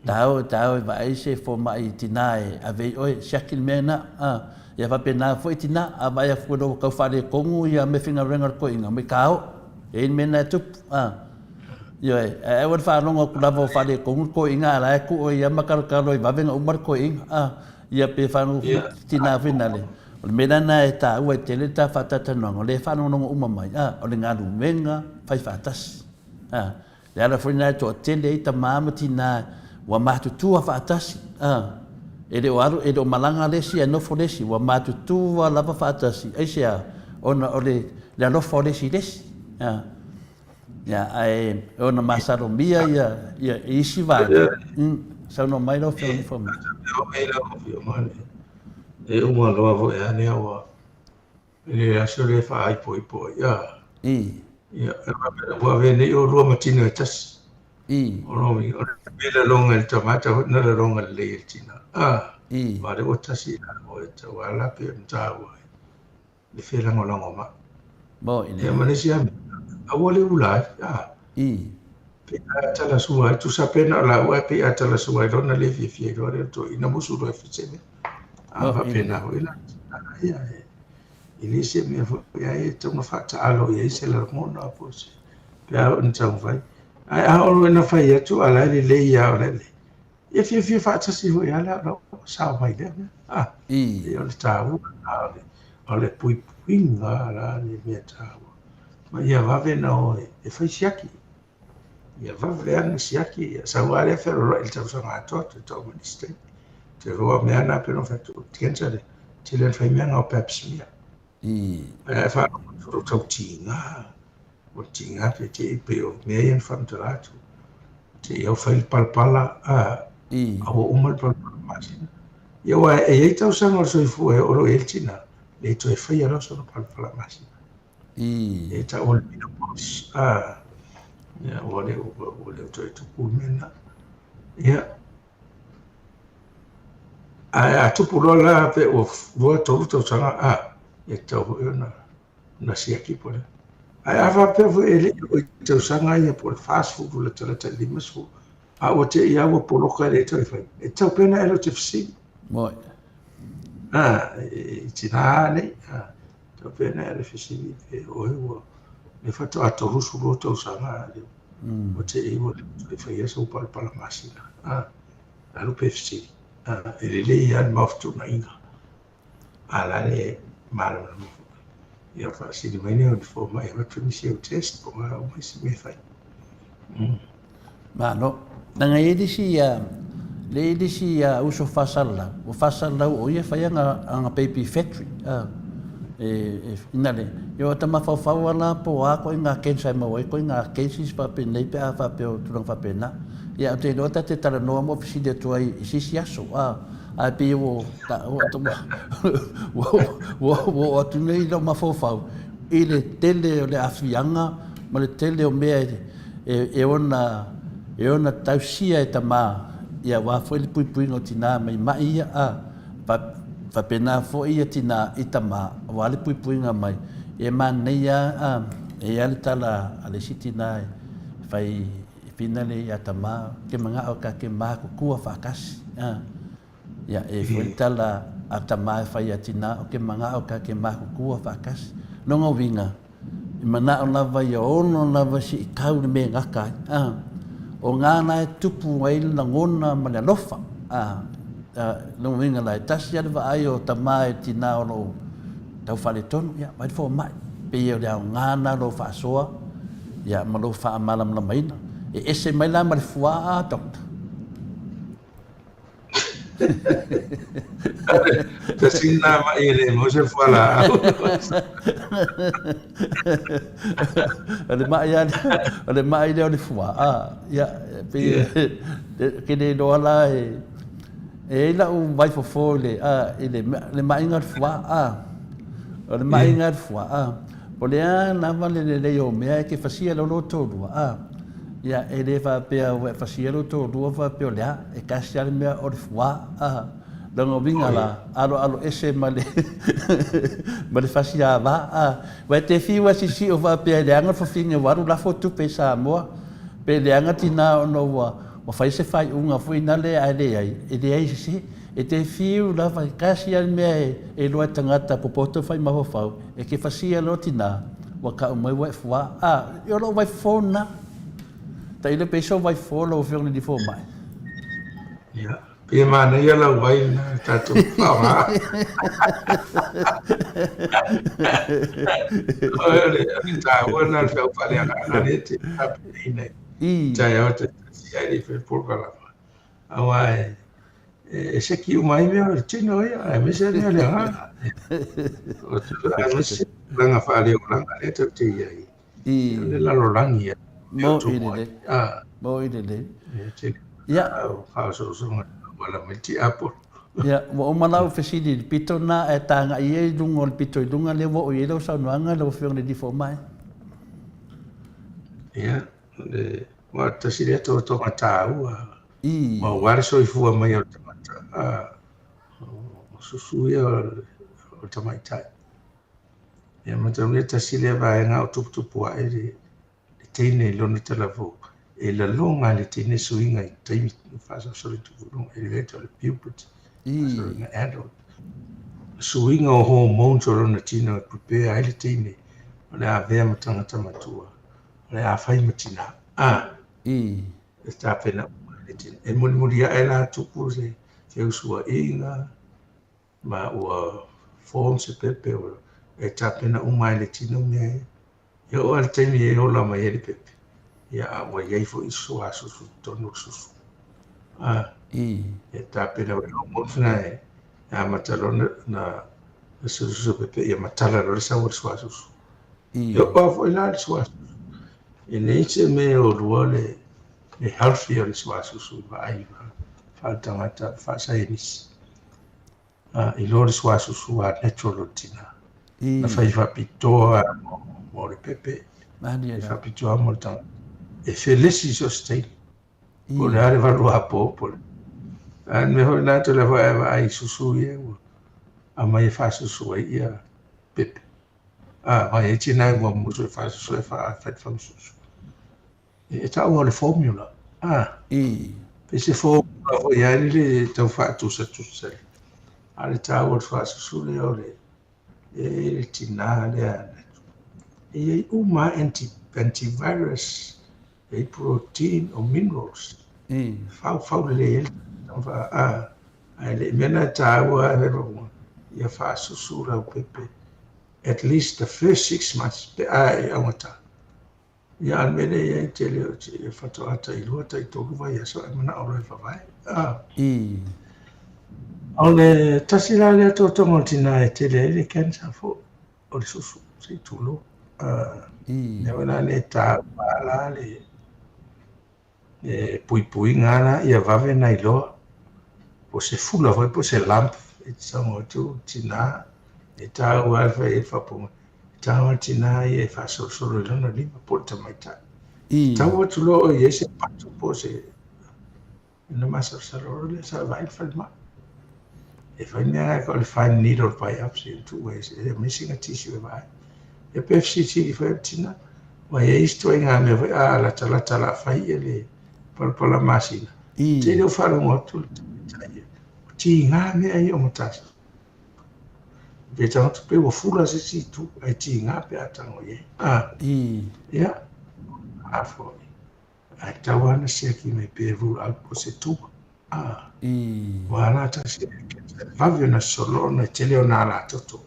[SPEAKER 1] tao, tao e vaai se fomai tina e ave i oe, siaki le mea lena, a. Ia faapena foi tina, a vaai atu foi ua tau faaletonu ia meafaigaluega a le toeaina, mai ta o. E i ai le mea lena e tupu. A. Ioe, ae aua le faalogo atu lava o faaletonu le toeaina a o la e tuu ai lava ma talotalo ai vave ona uma le toeaina. A. Ia pe faalogo atu tina foi nale, O le mea la lena e taua ai tele le ta faatalatalanoaga, o lea e faalogologo uma mai, a, o le galuega fai faatasi. A, le ala foi lena e toatele ai tama ma tina ua matutua faatasi, a, e le o alu, e le o malaga le isi ae nofo le isi, ua matutua lava faatasi. Aisea? Ona o le, le alofa o le isi i le isi. A, ia, ae ona masalomia ia, ia i isi vaega. Mm, saunoa mai lau Afioga i le Fomai.
[SPEAKER 2] E uma loa foi a lea ua i le aso lea e faaipoipo ai, a.
[SPEAKER 1] I.
[SPEAKER 2] Ia, ua avea nei oulua ma tino e tasi.
[SPEAKER 1] I.
[SPEAKER 2] O lona uiga, o le mea laloga e le tama, e tatau foi ona laloga lelei e le tina. A.
[SPEAKER 1] I.
[SPEAKER 2] Aua o lea ua tasi la oe, tatau lava la pei ona taua ai le felagolagomai.
[SPEAKER 1] Moni.
[SPEAKER 2] Ia ma le isi lava mea, aua le ula ai, a.
[SPEAKER 1] I.
[SPEAKER 2] Pe a talasua ai, tusa pe na o laua ae pei a talasua ai loa ona le fiafia ai loa lea o le toeaina musu loa e fai se mea. A faapena foi la, ia, e le se mea foi ai e tatau ona faataalo i ai se lagona po o se pe a oo ina taumafai. Ae a oo ina fai atu a o la e lelei lava o la e lelei, ia fiafia faatasi foi lava la o la ua sao mai lea mea. A, e o le taua lena o le puipuiga la le mea taua. Ma ia vave ona o e fai siaki. Ia vave lava ona siaki, ia sau lava lea feolooloai i le tausaga atoa, toe tau mai le isi taimi. Toe lua mea na pei ona fai atu, o le cancer le tele ona fai mea na o pap smear. Ae a faalogo atu o lo o tau tiga, ua tiga pe te i pei o mea ia na faamatala atu. Te i au fai le palapala, a, a ua uma le palapala masina. Ia aua e i ai tausaga o le soifua e oo loa i ai le tina, le toe faia loa sona palapala masina. E tau o le menopause, a, ia, ua le, ua le toe tupu le mea lena. Ia, ae a tupu loa la pe ua 2, 3 tausaga, a, e tatau foi ona, ona siaki po o le a. Ae a faapea foi e le i oo i tausaga ia po o le 40 latalata i le 50, a ua te i lava ua poloka e le toe fai, e tatau pea ona e alu e te fesili.
[SPEAKER 1] Moni.
[SPEAKER 2] A, i tina nei, a, Tau pea ona e alu e fesili pe oe ua lea faatoa 32 tausaga a lea ua te i ua le toe faia sou palapala masina. A, alu pe fesili. A, e lelei lava le mau fetuunaiga. A la le malamalama foi. Ia faasili mai lea o le fomai e avatu nisi au test po o a uma isi mea e fai.
[SPEAKER 1] Malo. Leaga e i ai le isi, le i ai le isi uso faasalalau, ua faasalalau o ia e fai ana, ana baby factory, a, e, e, ina le, ia o ta mafaufau lava la po o a koiga cancer e maua ai koiga cases faapenei pe a faapea o tulaga faapena. Ia ou te iloa ta te talanoa ma fesili atu ai i se isi aso, a, ae pei ua, ua, ua, ua, ua oo atu nei lou mafaufau i le tele o le aafiaga ma le tele o mea e, e ona, e ona tausia e tama, ia aua foi le puipuiga o tina mai ma'i ia, a, fa, faapena foi ia tina i tama, aua le puipuiga mai. E manaia, a, e i ai le tala a le isi tina e fai finale ia tama, ke manga'o ka ke mākukua whaakasi. A, ia, e foi le tala a tama e fai ia tina, o ke manga'o ka ke mākukua whaakasi. Nonga winga, I manao lava ia ono lava se i kau le mea e gata ai. A, o ngā la e tupu ai le lagona ma le alofa. A, a, lona uiga la, e tasi lava le vaai o tama e tinā o lo o tau faaletonu, ia, vaai le fomai. Pei o le aoga lena o lou faasoa, ia, ma lou faamalamalamaina. E ese mai la ma le fuaa, Doctor?
[SPEAKER 2] Tasi lena maʻi e le maua se fualaau.
[SPEAKER 1] O le maʻi lava lea, o le maʻi lea o le fuaa. Ia, e pei e, ke le iloa la e, e i ai lau vaifofo i le, a, i le, le maʻiga o le fuaa. O le maʻiga o le fuaa. O le a lava le lelei o mea e ke fasia loa lou toalua, a. Ia, e le faapea ua e fasia lou toalua faapea o le a, e tasi lava le mea o le fuā, a. Lona uiga la, aloalo ese ma le ma le fasiāvā, a. Ua e te fiu e sisiʻo faapea e leaga le fafine ua alu lafo tupe i Samoa, pe leaga tinā ona ua ua fai se faaiuga foi nale ae leai, e leai se E te fiu lava, e tasi lava le mea e iloa e tagata popoto fai mafaufau, e ke fasia loa tina, ua kau mai ua e fuā. A, e o lou vaifofo lena. Tailo pe so vaifofo lau Afioga i le Alii Fomai.
[SPEAKER 2] Ia. Pei e manaia lau vai lena e tatou faaaoga. O le taua lena o le feau faaleagaga lea e te tapenaina i taeao taitasi ae le i faia le polokalama. Aua e seki uma ai mea o le tino ia, aemaise mea o le agaga. Aemaise tulaga faaleolaga lea tatou te i ai. I le lalolagi ia.
[SPEAKER 1] Mo i lelei. Mo i lelei.
[SPEAKER 2] Ia. Faaosoosoga wala mai ti apo.
[SPEAKER 1] Ia, ua uma lau fesili i le pito lena ae tagai ia i luga o le pito i luga lea ua oo i ai lau saunoaga lau Afioga i le Alii Fomai.
[SPEAKER 2] Ia, le ua tasi lea totoga taua. I. Ma ua le soifua mai o le tagata. O susu ia o le tamaitai. Ia mataulia tasi lea vaega o tuputupu ae le teine i lona talavou. E laloga e le teine suiga i taimi faasolosolo i tupuluga, e le o le puberty, faasologa adult. Suiga o hormones o lona tino e prepare ai le teine o le a avea ma tagata matua, o le a fai ma tinā. E tapena uma e le tino. E mulimuli ae la tupu se feusuaiga, ma ua form se pepe e tapena uma ai le tino mea ia. E oo lava i le taimi e ola mai ai le pepe, ia a ua i ai foi suasusu i totonu o le susu. E tapena mai hormones na e amata loa na susu pepe ia matala loa le sau o le suasusu. E oo lava foi la le suasusu. E leai se mea e o lua le healthy o le suasusu i vaai faaletagata faasaienisi. I lo le suasusu a natural o le tina. Na fai faapitoa mo le pepe. Fai faapitoa mo le tagata. E felesi so o se taimi. Po o le a le 8 apo po o le a. Le mea foi lena toe foi ae vaai i susu ia ua aumai e faasusu ai ia pepe. Vai ai tina e muamusu e faasusu e fai le fagususu. E taua o le formula. Pe se formula foi ai le tau faatusatusa. A le taua o le faasusu lea o le e le tina lea. E i ai uma antivirus, e i protein o minerals. Fau fau lelei ai le ae le mea na taua ia faasusu lau pepe at least the first 6 months pe a e augata. Ia a le mea lea e i ai tele o te faatoa tai 2 tai 3 vaiaso ae manao loa e vavae. O le tasi la lea totoga o le tina e tele ai le cancer foi o le susu se i tulou. Lea foi la le taua la le puipuiga la ia vave na iloa. Po o se fula foi po o se lump e tago atu tina e taua le fai ai le faaupuga. E taua le tina ia e faasolosolo i lona lima po o le tamaitai. Tau atu loa o i ai se patu po o se ona masalosalo loa lea sa vaai le falemai. E fai mea o le fine needle biopsy e tuu ai e aumai sina tissue e vaai. E pe fesilisili foi le tina, ua i ai isi ituaiga mea foi a latalata la fai ia le palapala masina. Tele o faalogo atu le tamaitai ia. O tiga mea ia o matasi. Pe tagata pe ua fula se isi itu ae tiga pe a tago i ai. Ia, a foi. Ae tatau lava ona siaki mai pe rule out po o se tumor. Ua ala tasi e vave ona sosolo ona e tele ona alatoto.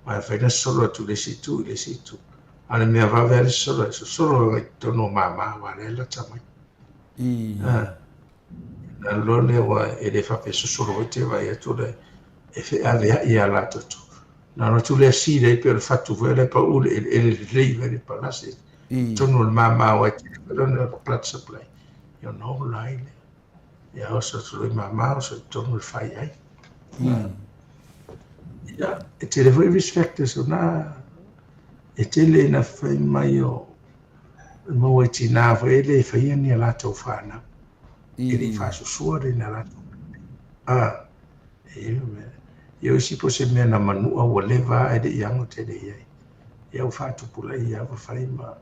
[SPEAKER 2] Aua e mafai ona sosolo atu i le isi itu i le isi itu. A o le mea vave lava le sosolo, e sosolo agai i totonu o mama aua o lea e lata mai. Ona alu loa lea ua e le faapea e sosolo foi te vaai atu le e feaveai i alatoto. Ona alu atu lea seal ai pei o le fatu foi lea e pau le eleele lelei mai le palase. Totonu o le mama aua e tele foi lona blood supply. Ia ona ola ai lea. Ia oso atu loa i mama, oso i totonu o le fai ai. Ia, e tele foi risk factors o na e tele ina fai mai o maua i tina foi e le faia ni a latou whanau. E le i faasusua le ni a latou. E ia o isi po se mea na manua ua leva e le i ago tele i ai. Ia ua faatupulaia ia ua fai ma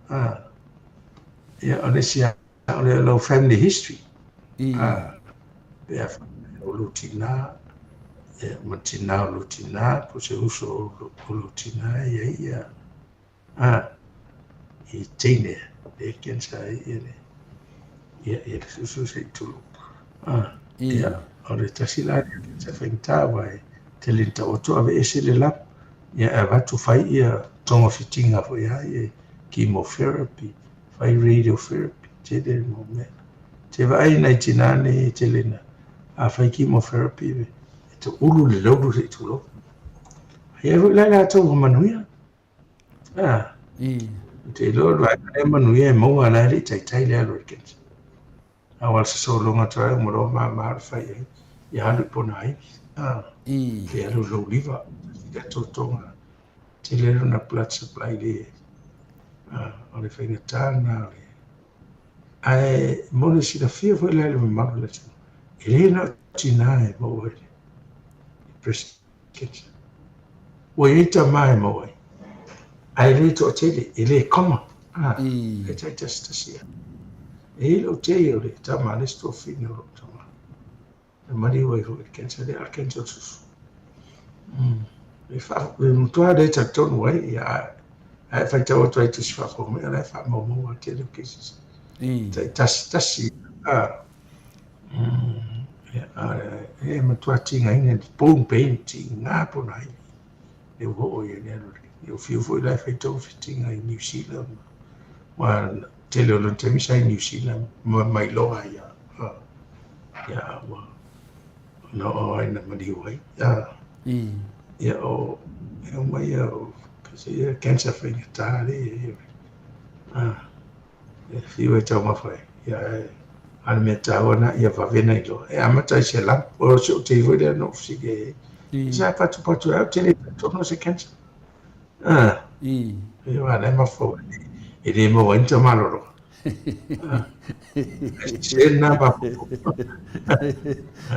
[SPEAKER 2] ia o le isi o le lau family history. Pe a o lou tina, ia ma tina o lou tina, po se uso o lou tina ia ia i teine le cancer ai ia le ia ia le susu se i tulu. Ia, o le tasi la lea cancer faigata aua e tele ina taoto aveese le lump, ia e avatu fai ia togafitiga foi lava ia chemotherapy, fai radiotherapy, tele le mau mea. Te vaai nai tinā nei e tele ina a fai chemotherapy e toulu le laulu se i tulou. E i ai foi la i latou ua manuia. Ah. Ou te iloa o le vaega lea manuia e maua la e le i taitai le alu o le cancer. Aua o le sosologa atu ai uma loa mama le fai ai. Ia alu i ponaivi. Ah. Pe alu i lou liver. Ia totoga. Tele lona blood supply le. Ah, o le faigata lena o le. Ae mo le silafia foi la i le mamalu o le atunuu, e le na o tinā e maua i le breast cancer. Ua i ai tama e maua ai, ae le toatele, e le common. Ah, e taitasitasi lava. E i ai lou tei o le tama a le isi tuafafine o lou tama. E maliu ai foi i le cancer lea, a o le cancer o le susu. E fa, e matua le talitonu ai, ia, ae faitau atu ai i tusi faafofoga, o la e faamaumau lava tele o cases. Taitasitasi, a, e matua tigaina, bone pain, tiga pona ai. Le ua oo i ai le alu. Ia fiu foi la e fai togafitiga i New Zealand. Ua tele o lona taimi sa i New Zealand, ma mailoa ia, ia ua na oo ai na maliu ai. Ia o, e uma ia o, kasi ia cancer faigata le ia ia. E fiu e taumafa ai. Ia e, a le mea taua na ia vave na iloa. E amata i se lump, o se o te foi lea na ou fesili ai. Sa patupatu ai, ou te le talitonu o se cancer. Ia wa la e mafua e le maua ai ni taumalolo. Se na mafaufau.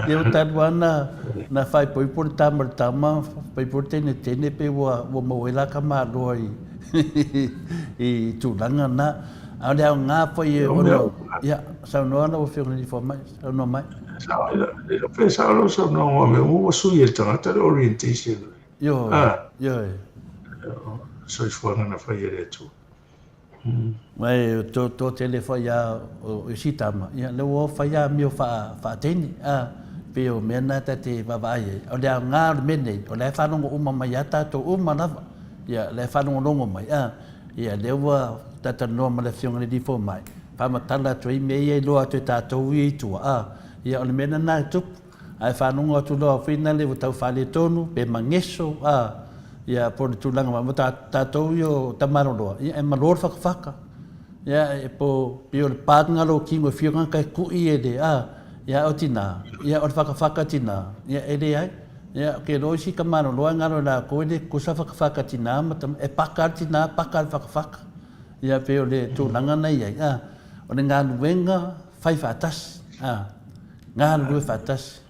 [SPEAKER 1] Ia ua talu lava na, na faaipoipo le tama i le tama, faaipoipo le teine i le teine pei ua, ua maua ai la ka maloa i, i tulaga na. A o le aoga foi ona, ia, saunoa lau Afioga i le Alii Fomai, saunoa mai.
[SPEAKER 2] Sao, e le iloa pe sao lau saunoaga, mea ua sui e le tagata le orientation.
[SPEAKER 1] Ioe, ioe.
[SPEAKER 2] Soifuaga na fai e le Atua.
[SPEAKER 1] Mai to to tele foi a o isi tama, ia lea ua fai amio faa-teine, a, pei o mea na ta te vaavaai ai. O le aoga o le mea nei, o la e faalogo uma mai ia tatou uma lava, ia, la e faalogologo mai, a, ia lea ua talatalanoa ma le Afioga i le Alii Fomai, faamatala atu ai mea ia e iloa atu e tatou ia i tua, a, ia o le mea lena e tupu. Ae faalogo atu loa foi lale ua tau faaletonu pe mageso a, ia po o le tulaga ma tatou ia o Tamaloloa, ia e malo le fakafaka. Ia e po pei o le pa lena lou tino e fia tagata e kui e le a, ia o tina, ia o le fakafaka tina, ia e leai. Ia ke loa isi Tamaloloa e galo e latou e le tutusa fakafaka tina ma tama, e paka le tina paka le fakafaka. Ia pei o le tulaga na i ai a, o le galuega fai faatasi a. Galulue faatasi.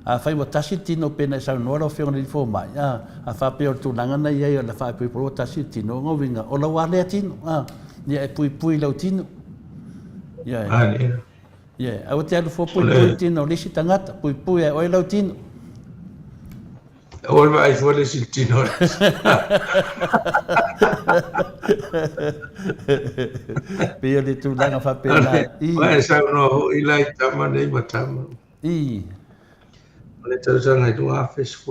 [SPEAKER 1] Afai ua tasi le tino pei ona e saunoa lau Afioga i le Alii Fomai, a, a faapea o le tulaga na i ai o le faaipoipo ua tasi le tino, o lona uiga, o lau lava lea tino, a, ia e puipui i lau tino. Ioe. Ioe. Aua te alu fua puipui le tino o le isi tagata, puipui e oe lau tino.
[SPEAKER 2] Aua le vaai fua le isi tino.
[SPEAKER 1] Pei o le tulaga faapena.
[SPEAKER 2] I. E saunoa foi la i tama nei ma tama.
[SPEAKER 1] I.
[SPEAKER 2] O le tausaga i 2013,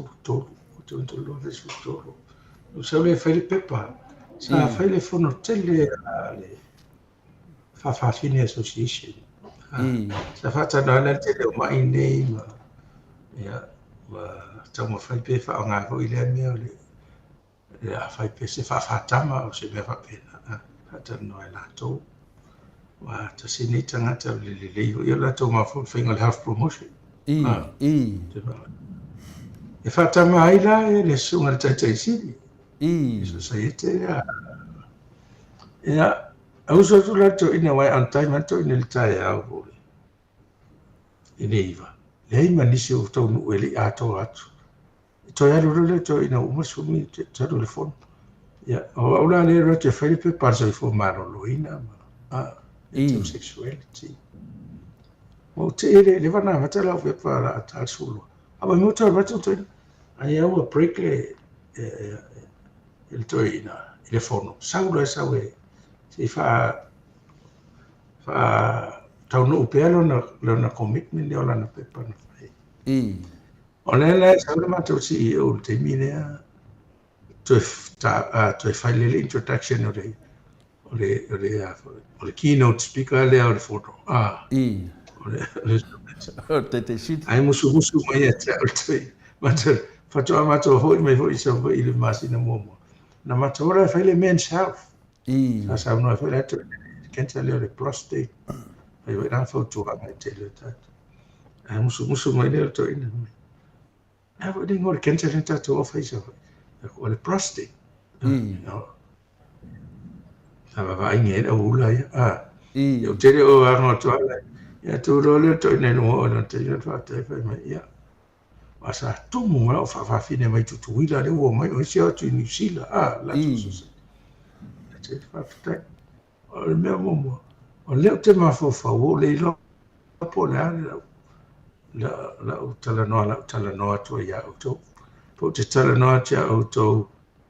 [SPEAKER 2] 2013, o sau lea e fai le pepa. Sa fai le fono tele a le Faafafine Association. Sa faatanoa ai la le tele o mai nei ma, ia, ma taumafai pe faaaoga foi lea mea o le, le a fai pe se faafatama o se mea faapena, faatanoa e latou. Ua tasi nei tagata o le lelei foi o latou mafaufau i le faiga o le health promotion. E faatama ai la e le susuga i le Taitaisili. I. Sosaiete ia. Ia, a uso atu la le toeaina aua e on time lava le toeaina i le taeao foi i le 9. Leai ma nisi o taunuu e le i atoa atu. E toe alu loa le toeaina ua uma le 10 minute talu le fono. Ia, o au la lea e alu atu e fai le pepa a le soifua maloloina ma sexuality. Ua ou tei e le leva ona amata lau pepa o le a ta le 12. A ua motu alu atu le toeaina. Ai au ua break le le toeaina i le fono. Sau loa e sau e se i faa faa. taunuu pea lona, lona commitment lea o lana pepa na fai.
[SPEAKER 1] I.
[SPEAKER 2] O lea la e sau le matou CEO i le taimi lea, toe, ta, toe fai le introduction o le, o le, o le, o le keynote speaker lea o le fono.
[SPEAKER 1] Ah, I.
[SPEAKER 2] O le, o le,
[SPEAKER 1] o le taitaisili.
[SPEAKER 2] Ai musumusu mai ia te au le matou, faatoa matou foi mai foi i Savaii i le masina muamua. Na matou ola e fai le men's health.
[SPEAKER 1] I.
[SPEAKER 2] Sa saunoa foi latou i le cancer lea o le prostate. Fai foi lana fautuaga i tele o tatou. Ae musumusu mai lea o le toeaina mai. A foi le igoa o le cancer lea tatou o fai i Savaii. O le prostate.
[SPEAKER 1] I.
[SPEAKER 2] Sa vaavaai ai le auula ia. Ah.
[SPEAKER 1] I.
[SPEAKER 2] Ou te le o ago atu ala. Ia tu loa lea o le toeaina i luga o lona taimi faafetai fai mai. Ia. Aua sa tumu ma la'u faafafine mai Tutuila lea ua omai o isi atu i Niu Sila a latou society. Faafetai. O le mea muamua, o lea ou te mafaufau ua ou le iloa po o le a le la'u talanoa la'u talanoa atu ai ia outou. Po ou te talanoa atu ia outou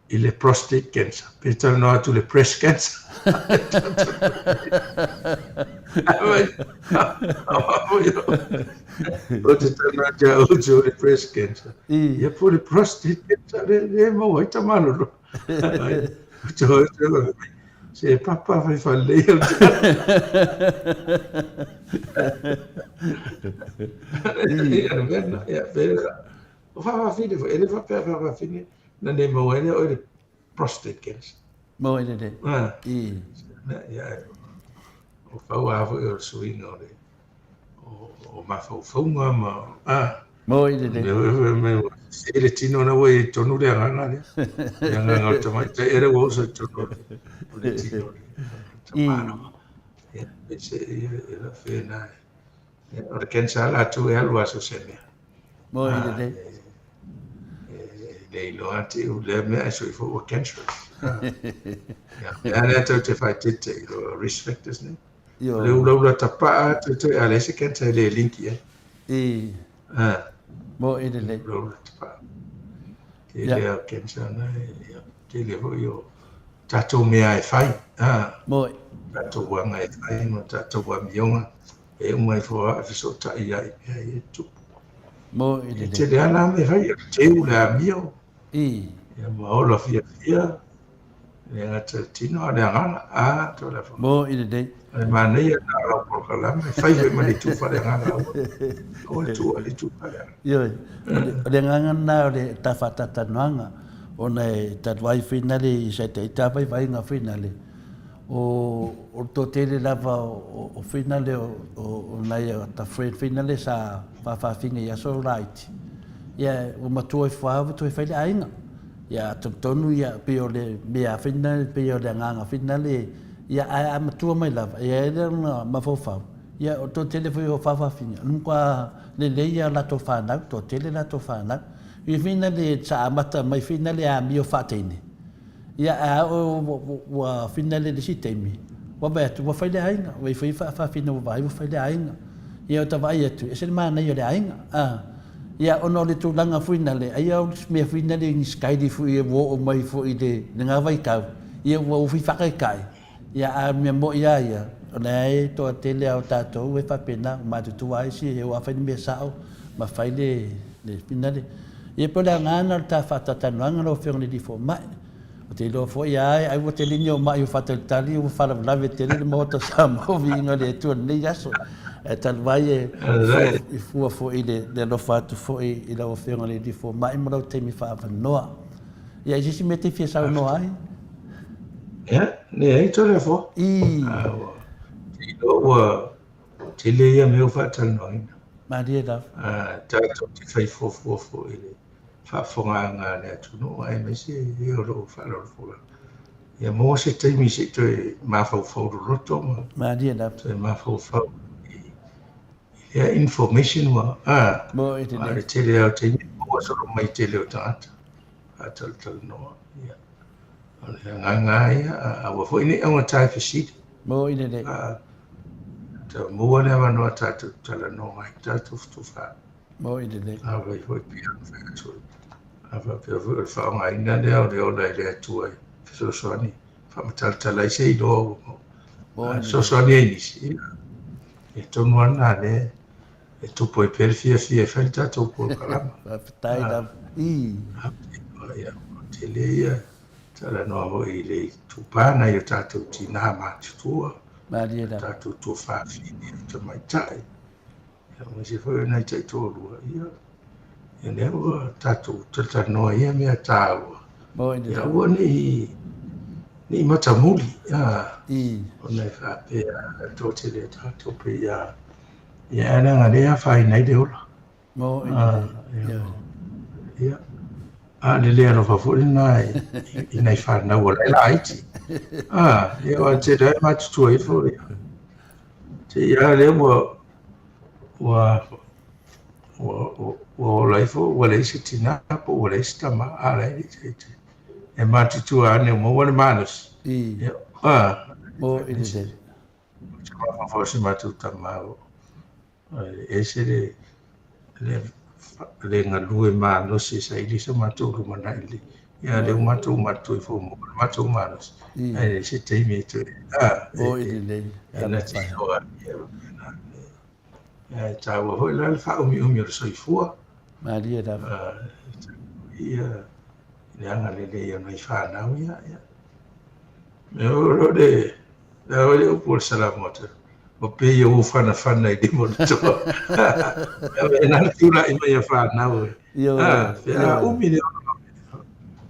[SPEAKER 2] i le prostate cancer, pe talanoa atu i le breast cancer. Ou te talanoa atu ia outou i le breast cancer. Ia po o le prostate cancer, le, le maua ai tamalolo. Se papa fai falelei au te Ia, o faafafine foi, e le faapea faafafine, Na le maua ai lea oe le prostate cancer.
[SPEAKER 1] Maua ai lea.
[SPEAKER 2] Ah.
[SPEAKER 1] I.
[SPEAKER 2] Ia, o fau a foi o le suiga o le o mafaufauga ma ah.
[SPEAKER 1] Maua ai lea.
[SPEAKER 2] Se le tino na ua i tonu le agaga lea. Le agaga o le tamaitai era ua oso i tonu o le tino.
[SPEAKER 1] I.
[SPEAKER 2] Ia, se ia, ia, whēnā. O le cancer latou e alu aso se mea.
[SPEAKER 1] Mo i lelei.
[SPEAKER 2] E le iloa atu u lea mea e soifua ua cancerous. Ia, mea lea tau te whaitete i lo risk factors nei.
[SPEAKER 1] Io.
[SPEAKER 2] Le ulaula tapaa atu te a le se cancer e le linki ai.
[SPEAKER 1] I.
[SPEAKER 2] Ah.
[SPEAKER 1] Mo i lelei.
[SPEAKER 2] Ulaula tapaa. Tele yeah. cancer na, ia, tele foi o tatou mea e fai. Ah.
[SPEAKER 1] Mo.
[SPEAKER 2] Tatou anga e fai, ma tatou amioga. E uma ifo lava e fesootai ai i mea ia e tupu.
[SPEAKER 1] Mo i
[SPEAKER 2] le. E tele lava la mea e fai, o le teu, le amio.
[SPEAKER 1] I.
[SPEAKER 2] Ia ma ola fiafia, e le gata i le tino a o le agaga, a, Toleafoa.
[SPEAKER 1] Mo i lelei.
[SPEAKER 2] O le manaia lena o lau polokalame, e fai foi ma le itu faaleagaga, aua, aua le tuua i le itu faaleagaga.
[SPEAKER 1] Ioe, o le agaga lena o le ta faatatalanoaga, ona e talu ai finale i sa ita vaivaiga finale, O le toatele lava o finale o nai a ta friend finale sa faafaafina i aso laiti, ia ua matua ifo lava ua toe fai le aiga. Ia atonu ia pei o le mea finale pei o le agaga finale ia ae a matua mai lava e i ai lona mafaufau, ia o le toatele foi o faafaafina e matua lelei a latou fanau, toatele latou fanau. I finale sa amata mai finale amio faateine. Ia, ae a oo ua finale i le isi taimi, ua vaai atu ua fai le aiga, ua ifo i faafaafina ua vaai ua fai le aiga. Ia ua ta vaai atu, ese le manaia o le aiga. A, ia ona o le tulaga finale, aia o le mea finale ni sikaili foi ua oo mai foi i le lena vaitau, ia ua ua fai faataitai, ia a o le mea moi lava ia, o lea e toatele lava o tatou e faapena, ua matutua lava isi e o lava fai le mea sao ma fai le finale. Ia pei o le agaga lena o le ta faatatalanoaga lau Afioga i le Alii Fomai. Ou te iloa foi lava ai ua tele ni ou ma'i ua faatalitali ua faalavelave tele le Maota o Samoa viiga o le Atua i lenei aso. Ae talu ai e i fua foi i le alofa atu foi i lau Afioga i le Alii Fomai ma lau taimi faaavanoa. Ia, i se isi mea e te fia saunoa ai?
[SPEAKER 2] Ia, leai Toleafoa.
[SPEAKER 1] I.
[SPEAKER 2] Ua te iloa ua tele ia mea ua faatalanoaina.
[SPEAKER 1] Malie lava.
[SPEAKER 2] Tatou te fai fuafua foi i le faafofogaaga a le atunuu aemaise e o lo o faalogologo. Ia maua se taimi se i toe mafaufau loloto ma
[SPEAKER 1] Malie lava.
[SPEAKER 2] toe mafaufau i lea information ua a
[SPEAKER 1] Mo i
[SPEAKER 2] le tele lava o taimi e maua solo mai tele o tagata faatalatalanoa. Ia. O le agaga lava ia, aua foi ne i augata e fesili.
[SPEAKER 1] Mo i lelei.
[SPEAKER 2] Ta maua le avanoa tatou talanoa ai, tatou fetufaai.
[SPEAKER 1] Mo i lelei.
[SPEAKER 2] Afai foi pei ona fai atu, a faapea foi o le faaaogaina lea o le ola e le Atua e fesoasoani, faamatalatala ai se iloa ua maua.
[SPEAKER 1] Mo i lelei.
[SPEAKER 2] Fesoasoani ai nisi. Ia. Ia tonu lava lena lea e tupu ai pea le fiafia e fai le tatou polokalama.
[SPEAKER 1] Faafetai lava. I.
[SPEAKER 2] Ia, tele ia talanoa foi i le itupa nai o tatou tinā matutua,
[SPEAKER 1] Malie lava.
[SPEAKER 2] tatou tuafafine o tamaitai, ia, aemaise foi o nai taitoalua, ia, ia lea ua tatou talatalanoa i ia mea taua.
[SPEAKER 1] Moi
[SPEAKER 2] Ia
[SPEAKER 1] lelei.
[SPEAKER 2] aua ne i ne i matamuli, a,
[SPEAKER 1] I.
[SPEAKER 2] ona e faapea e toatele o tatou pei a, ia ae leaga o lea e afaina ai le ola.
[SPEAKER 1] Moi
[SPEAKER 2] A,
[SPEAKER 1] lelei.
[SPEAKER 2] ia,
[SPEAKER 1] Ioe.
[SPEAKER 2] ia, a o le le alofa foi lena i, i nai fanau o la e laiti. A, ia aua e tele lava e matutua ifo, ia. Te i lava lea ua, ua, ua, ua ola ifo ua leai se tinā po ua leai se tama, a o la e le i taitai. E matutua ane ua maua le malosi.
[SPEAKER 1] I.
[SPEAKER 2] Ia, a,
[SPEAKER 1] Moi lelei.
[SPEAKER 2] Ou te mafaufau i si matou tama o e ese le le le galue malosi e saili so matou lumanai lelei. Ia lea ua matou matutua ifo ua maua le matou malosi, ae leai se taimi e toe a
[SPEAKER 1] Moi lelei.
[SPEAKER 2] e na te
[SPEAKER 1] Talofa e.
[SPEAKER 2] iloa ai. Ia, ae taua foi la le faaumiumi o le soifua.
[SPEAKER 1] Malie lava.
[SPEAKER 2] Ia le agalelei o nai fanau ia. Ia. O le le le upu o le Salamo atu, o pei ua fanafana i lima o le toa. E na tulai mai a fanau e.
[SPEAKER 1] Ioe,
[SPEAKER 2] Ah, pe a
[SPEAKER 1] ioe.
[SPEAKER 2] umi le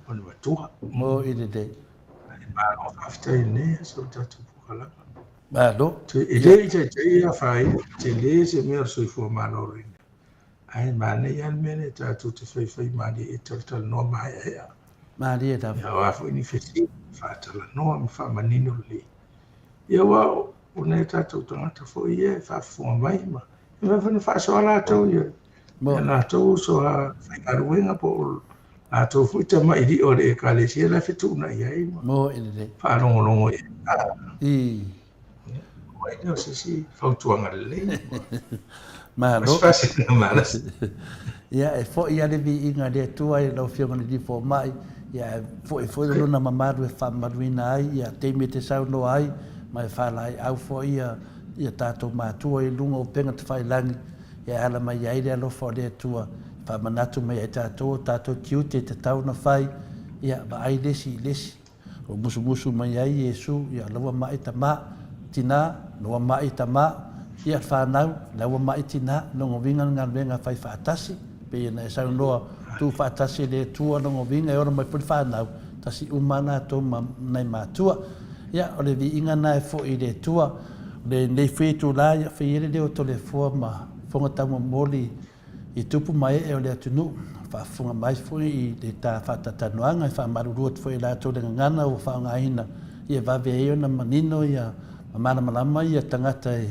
[SPEAKER 2] o le matua.
[SPEAKER 1] Moi lelei.
[SPEAKER 2] Malo faafetai i lenei aso o le tatou polokalame.
[SPEAKER 1] Malo.
[SPEAKER 2] E
[SPEAKER 1] Ia.
[SPEAKER 2] le i taitai afaina, tele se mea o le soifua maloloina. Ae manaia lava le mea lea tatou te faifai malie e talatalanoa maeaea.
[SPEAKER 1] Malie lava.
[SPEAKER 2] Ia o a foi ni fesili, faatalanoa ma faamanino lelei. Ia aua o nai o tatou tagata foi ia e faafofoga mai ma e mafai foi ona faasoa latou ia
[SPEAKER 1] Moi.
[SPEAKER 2] ia latou uso a faigaluega po o latou foi tamailio o le ekalesia la e fetuunai ai ma
[SPEAKER 1] Moi lelei.
[SPEAKER 2] faalogologo i ai.
[SPEAKER 1] I.
[SPEAKER 2] Ai lea o se isi fautuaga lelei ma
[SPEAKER 1] Malo.
[SPEAKER 2] se faasiligamalosi.
[SPEAKER 1] Ia, e foi lava le viiga a le Atua i lau Afioga i le Alii Fomai, ia, e foi foi o Lona mamalu e faamamaluina ai ia taimi e te saunoa ai, ma e faalaeiau foi ia, ia tatou matua i luga o upega tafailagi, ia e ala mai ai le alofa o le Atua, e faamanatu mai ai tatou o tatou tiute e tatau ona fai, ia, vaai le isi i le isi. Ua musumusu mai ai Iesu, ia la ua ma'i tamā, tinā, la ua ma'i tamā, ia whānau, la ua ma'i tinā, lona uiga le galuega fai faatasi, pei ona e saunoa, tu faatasi e le Atua lona uiga e ola mai foi le whānau, tasi uma latou ma nai matua. Ia, o le viiga na e fo'i i le Atua, o lenei foi itulā, ia fai ai le leo o Toleafoa ma fofoga taumomoli i tupu ma ee o le atunuu, faafofoga mai foi i le ta faatatalanoaga e faamalulu atu foi e latou le gagana ua faaaogaina ia vave ai ona manino ia ma malamalama ia tagata e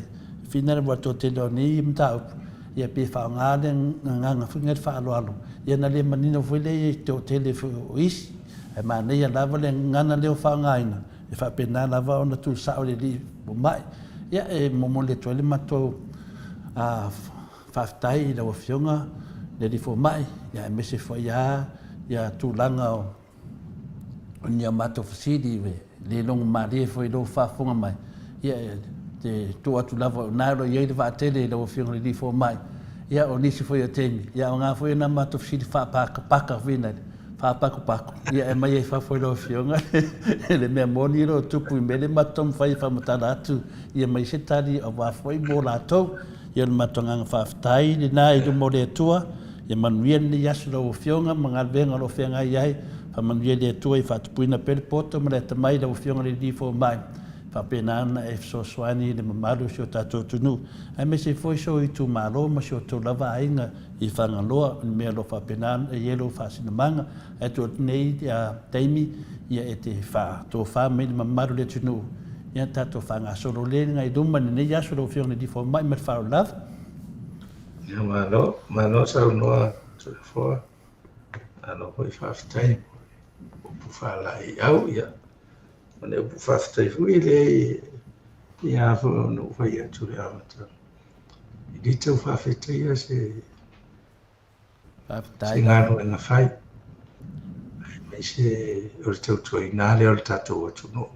[SPEAKER 1] finagalo ua toatele o nei mataupu ia pe faaaoga le gagana foi nei le faaaloalo ia na le manino foi lea i le toatele foi o isi ae manaia lava le gagana lea ua faaaogaina e faapena lava ona tuusao le alii fomai. Ia e momoli atu ai le matou Faafetai i lau Afioga i le Alii Fomai, aemaise foi lava ia tulaga o ni a matou fesili e le logomalie foi i lou faafofoga mai, ia e te tuu atu lava o lena o lo o i ai le vaatele i lau Afioga i le Alii Fomai. Ia o nisi foi o taimi, ia aoga foi nā matou fesili faapakapaka foi na faapakopako, ia e aumai ai fafo i lau Afioga le mea moni o lo o tupu i mea lea matou taumafai e faamatala atu ia mai se tali aua foi mo latou. Ia o le matou agaga faafetai lena i luma o le Atua, ia manuia lenei aso i lau Afioga ma galuega o lo o feagai ai, faamanuia le Atua ia faatupuina pea le poto ma le atamai i lau Afioga i le Alii Fomai, faapena ona e fesoasoani i le mamalu o si o tatou atunuu, aemaise foi si ou itumalo ma si o outou lava aiga i Fagaloa, o le mea o lo o faapena ona i ai lou faasinomaga. Ae tuu atu nei taimi ia e te faatofa mai le mamalu o le atunuu, ia tatou faagasolo lea i luma i lenei aso lau Afioga i le Alii Fomai ma le faaaloalo lava.
[SPEAKER 2] Ia malo, malo saunoa Toleafoa, malo foi faafetai mo le upu faalaeiau, ia ma le upu faafetai foi lea ia foi ona ou fai atu i le amataga. E le tau faafetaia se
[SPEAKER 1] Faafetai
[SPEAKER 2] se
[SPEAKER 1] lava.
[SPEAKER 2] galuega fai, aemaise o le tautuaina lea o le tatou atunuu.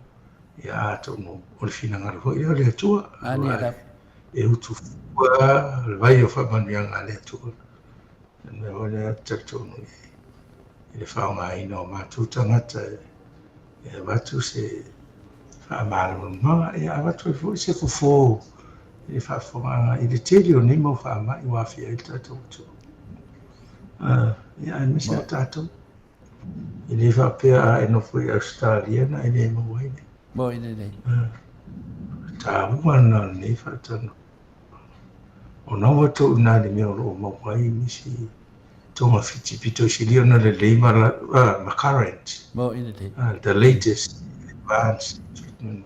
[SPEAKER 2] Ia atonu o le finagalo foi lea o le Atua,
[SPEAKER 1] Manaia
[SPEAKER 2] aua
[SPEAKER 1] lava.
[SPEAKER 2] E utu fua le vai o faamanuiaga a le Atua. O le mea foi lea ou te talitonu i le faaaogaina o matou tagata e avatu se faamalamalamaga, ia avatu ai foi se fofo i le faafofogaaga i le tele o nei mau faamai ua aafia ai le tatou atunuu. Ia aemaise lava tatou. E le faapea a e nofo i Ausetalia na e le maua ai le.
[SPEAKER 1] Moi lelei.
[SPEAKER 2] Taua lena o lenei faatanoa. Ona ua tou i ina i le mea o lo o maua ai nisi togafiti pito sili ona lelei ma, ma current.
[SPEAKER 1] Moi lelei.
[SPEAKER 2] The latest advanced treatment.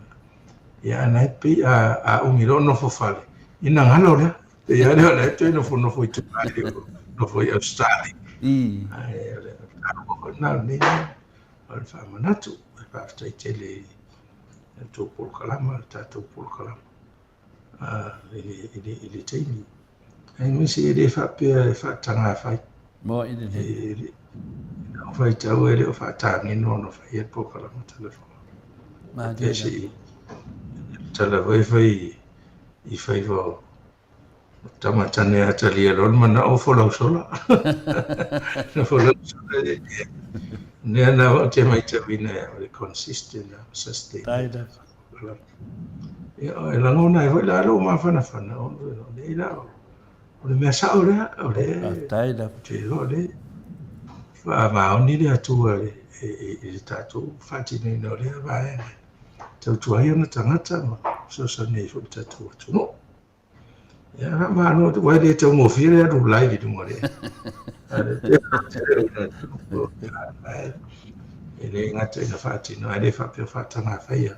[SPEAKER 2] Ia, ana e pei a umi loa nofo fale, ina galo lea. Pei lava lea o lea e toe nofonofo i tua i le nofo i Australia. Ae o le taua foi lena o lenei mea, o le faamanatu. E faafetai tele i le tou polokalama, le tatou polokalama i le taimi. Aemaise e le faapea e faatagafai.
[SPEAKER 1] Moi lelei.
[SPEAKER 2] E lau faitau e le o faatageno ona faia le polokalama Toleafoa.
[SPEAKER 1] Malie
[SPEAKER 2] Pe se i tala foi fai i faiva o tama tane a talia loa le manao folau sola. Na folau sola e le Nea na ou te matauina o le consistent na sustain.
[SPEAKER 1] Tai lava.
[SPEAKER 2] Ia, e lagona ai foi la lou mafanafana, o nei la, o le mea sao lea, o le,
[SPEAKER 1] Faafetai lava.
[SPEAKER 2] te iloa o le faamaoni le Atua i le tatou faatinoina o lea vaega. Tautua ai ona tagata ma fesoasoani ai foi i le tatou atunuu. Ia, faamalo atu, aua e le taugofie le alu live i luga o le E le gata ina faatino, ae le faapea faatagafaia.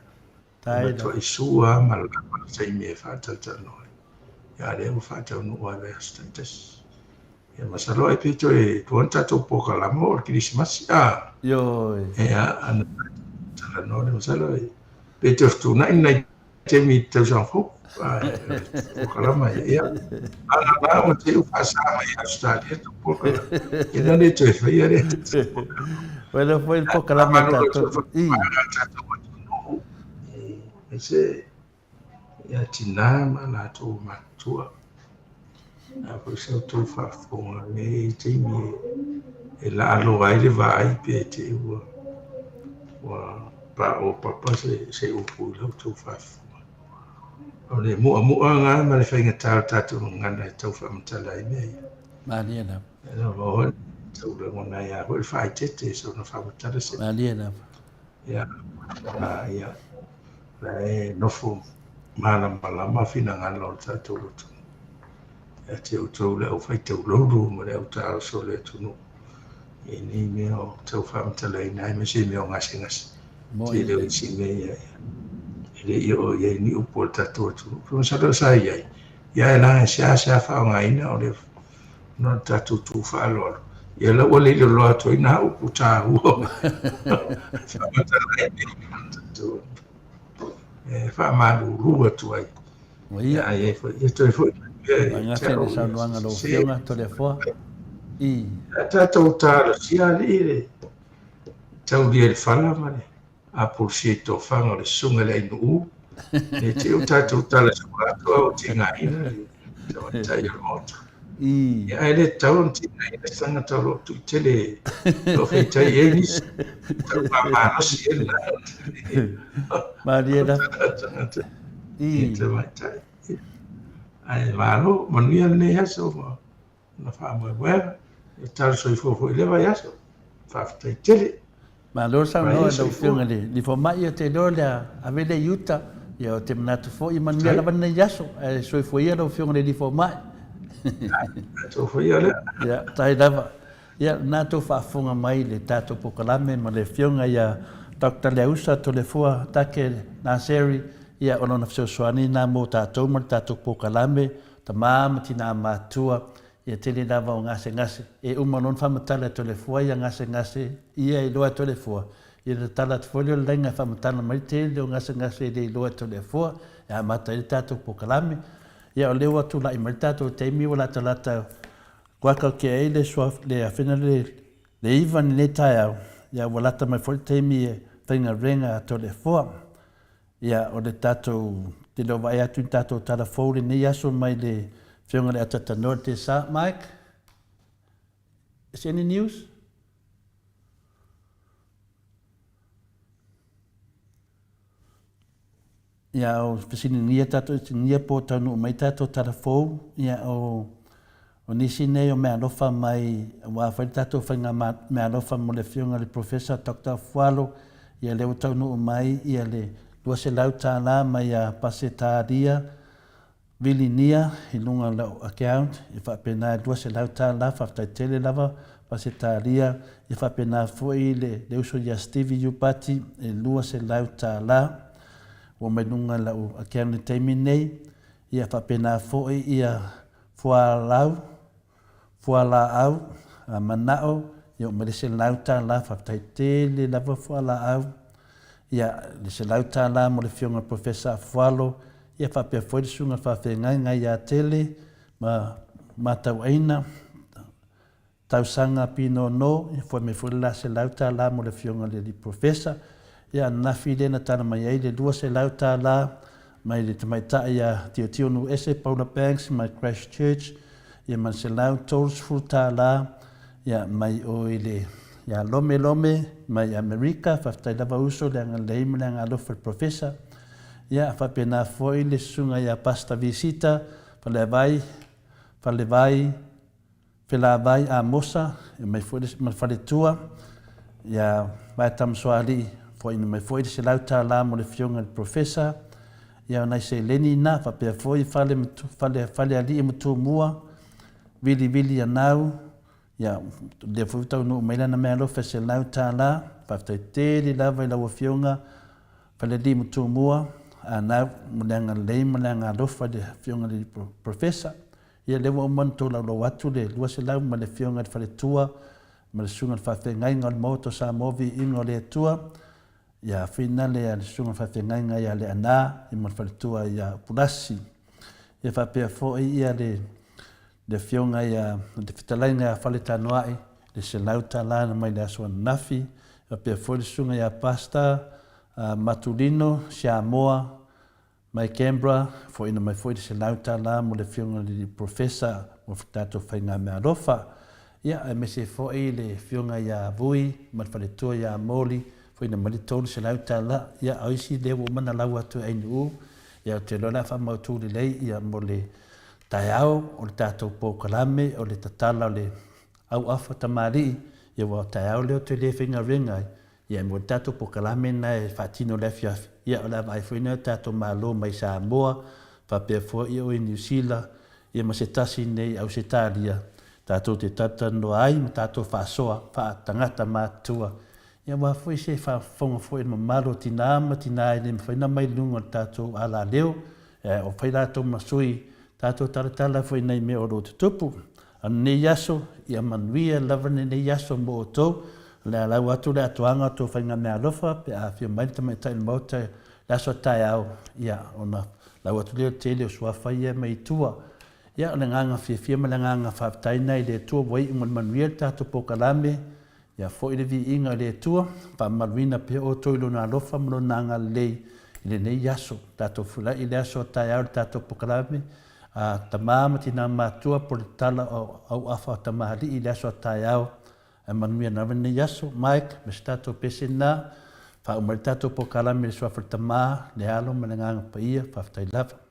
[SPEAKER 2] E matuai sua ma lava le taimi e faatalatalanoa ai. Ia, a lea ua faataunuu lava i vaiaso taitasi. Ia, masalo ai pe toe tua ni tatou polokalama o le Kerisimasi, a?
[SPEAKER 1] Ioe.
[SPEAKER 2] Ia, ana talanoa lea, masalo pe toe fetuunai ni nai taimi i le tausaga fou, polokalama ia. Ia, ana la ua te i ua faasa mai e Ausetalia tou polokalama, ia na le toe faia lea.
[SPEAKER 1] Ua iloa foi le polokalama a tatou. I.
[SPEAKER 2] Tatou atunuu, aemaise ia tinā ma latou matutua. A foi sa outou faafofoga nei i taimi e laaloa ai le vaai pe te i ua ua paopapa se se upu i la outou faafofoga. O le mu'amu'a lena ma le faigata o le tatou gagana e tau faamatala ai mea ia.
[SPEAKER 1] Malie lava.
[SPEAKER 2] E lava foi tau lagona ai lava foi le faaeteete i soona faamatala se.
[SPEAKER 1] Malie lava.
[SPEAKER 2] Ia, a ia, la e nofo malamalama finagalo o le tatou lotu. Ia te outou le aufai taulaulu ma le autaoso o le atunuu i nei mea o tau faamatalaina aemaise i mea o gasegase. Tele o isi mea ia e le i oo i ai ni upu a le tatou atunuu. Masalo sa i ai, ia e la e seasea faaaogaina o le ona o le tatou tu faaaloalo. Ia la ua le loloa atu ai nā upu taua faamatala ai tatou e faamalulu atu ai.
[SPEAKER 1] Ua ia.
[SPEAKER 2] Ia, ia, foi, ia toe foi mai pea
[SPEAKER 1] ia te au. le saunoaga lau Afioga Toleafoa. I.
[SPEAKER 2] Ia tatou talosia alii le taulia i le fala ma le apulusia i tofaga o le susuga i le Ainuu, ne i te i ua tatou talasua atu a ua tigaina le tamaitai o le Maota. Ia, ae le tatau ona tigaina se tagata o lo o tuitele o lo o fetai i ai nisi. Tau faamalosi ai lena.
[SPEAKER 1] Malie lava.
[SPEAKER 2] Tagata i tamaitai. Ae malo, manuia lenei aso ma na faamoemoega, e talo soifua foi i lea vaiaso. Faafetai tele.
[SPEAKER 1] Malo saunoa i lau Afioga i le Alii Fomai, ou te iloa o le a ave lea i uta, ia ou te manatu foi e manuia lava lenei aso, ae soifua ia lau Afioga i le Alii Fomai.
[SPEAKER 2] Soifua ia lea.
[SPEAKER 1] Ia, faafetai lava. Ia, lena tou faafofoga mai i le tatou polokalame ma le Afioga ia Doctor Leausa Toleafoa Take Naseri, ia o lona fesoasoani lena mo tatou ma le tatou polokalame Tama ma tinā matua, ia tele lava o gasegase, e uma lona faamatala e Toleafoa ia gasegase ia e iloa e Toleafoa, ia tatala atu foi lea o le laina e faamatala mai le tele o gasegase e le iloa e Toleafoa, e amata ai le tatou polokalame. Ia o lea ua tulai mai le tatou taimi ua latalata kuaka ke ai le sua le afena le le iva lenei taeao, ia ua lata mai foi le taimi e faigaluega a Toleafoa. Ia o le tatou. Te le o vaai atu i ni tatou tala fou i lenei aso mai le Afioga i le Atatanoa i le Tesa. Mike, is any news? Ia, o fesiligia tatou, fesiligia po o taunuu mai tatou tala fou, ia o, o nisi nei o meaalofa mai, aua foi le tatou faiga meaalofa mo le Afioga i le Professor Doctor Afualo, ia lea ua taunuu mai ia le $200 mai ia Pasetaria Vilinia i luga o lau account, e faapena e $200, faafetai tele lava Pasetaria, e faapena foi le, le uso ia Stevie Iupati e $200 ua mai luga o lau account i le taimi nei, ia faapena foi ia Fualau, Fualaau, Manao, ia oo mai le $100, faafetai tele lava Fualaau, ia le $100 mo le Afioga i le Professor Afualo, ia faapea foi le Susuga i le Faafeagaiga ia Tele ma Matauaina, Tausaga Pinono, ia foai mai foi le la $100 mo le Afioga i le Alii Professor. Ia ananafi lea na tala mai ai le $200 mai le tamaitai ia Tiotio Nuuese Paula Banks mai Christchurch, ia ma le $130 ia mai o i le ia Lome Lome mai Amerika. Faafetai lava uso le agalelei ma le agaalofa i le Professor. Ia faapena foi le susuga ia Pastor Visita Faleavai Falevai Felavai Amosa, e mai foi le, ma le faletua ia Vaetamasoalii, foaina mai foi le $100 mo le Afioga i le Professor, ia o nai seleni na, faapea foi fale, fale, falealii ma Tumua, Vilivili Anau, ia lea foi ua taunuu mai lana meaalofa e $100, faafetai tele lava i lau Afioga Falealii ma Tumua, Anau, mo le agalelei ma le agaalofa i le Afioga i le Professor. Ia lea ua uma ona tolaulau atu le 200 ma le Afioga i le Faletua ma le Susuga i le Faafeagaiga o le Maota o Samoa Viiga o le Atua, ia Finale a le Susuga i le Faafeagaiga ia Leaana ma le Faletua ia Upulasi. Ia faapea foi ia le le Afioga ia le Fetalaiga ia Faletanoai le $100 na mai le aso ananafi, faapea foi le Susuga ia Pastor Matulino Siamoa Mai Canberra, foaina mai foi le $100 mo le Afioga i le Professor mo le tatou faigameaalofa. Ia, aemaise foi le Afioga ia Vui ma le faletua ia Moli, foaina mai le $300. Ia, a o isi lea ua uma ona lau atu e Ainuu, ia ou te iloa o le a faamautu lelei ia mo le taeao o le tatou polokalame o le tatala o le auafa tamalii, ia aua o taeao lea ou te le faigaluega ai, Ia mo le tatou polokalame lena e faatino i le afiafi, ia o le a vaai foi lena i le tatou Malo mai Samoa, faapea foi o i Niu Sila, ia ma se tasi nei i Ausetalia, tatou te talatalanoa ai ma tatou faasoa faa-tagata matutua, ia aua foi se faafofoga foi a le mamalu o tina ma tina e le mafai ona mai i luga o le tatou alaleo, o fai latou ma sui, tatou talatala foi i nai mea o lo o tutupu. A lenei aso, ia manuia lava lenei aso mo outou. O le a lau atu le atoaga o tou faigameaalofa pe a afio mai le Tamaitai o le Maota i le aso a taeao, ia, ona lau atu lea o le tele o suafa ia mai i tua. Ia, o le agaga fiafia ma le agaga faafetai lena i le Atua ua iu ma le manuia le tatou polokalame. Ia foi le viiga i le Atua, faamamaluina pea outou i Lona alofa ma Lona agalelei i lenei aso. Tatou fulai i le aso a taeao i le tatou polokalame a tama ma tina matua po le tala o auafa o tamalii i le aso a taeao. Ae manuia lava lenei aso. Mike, ma se tatou pese lena, faauma ai le tatou polokalame i le Suafa o le Tama, le Alo ma le Agaga Paia. Faafetai lava.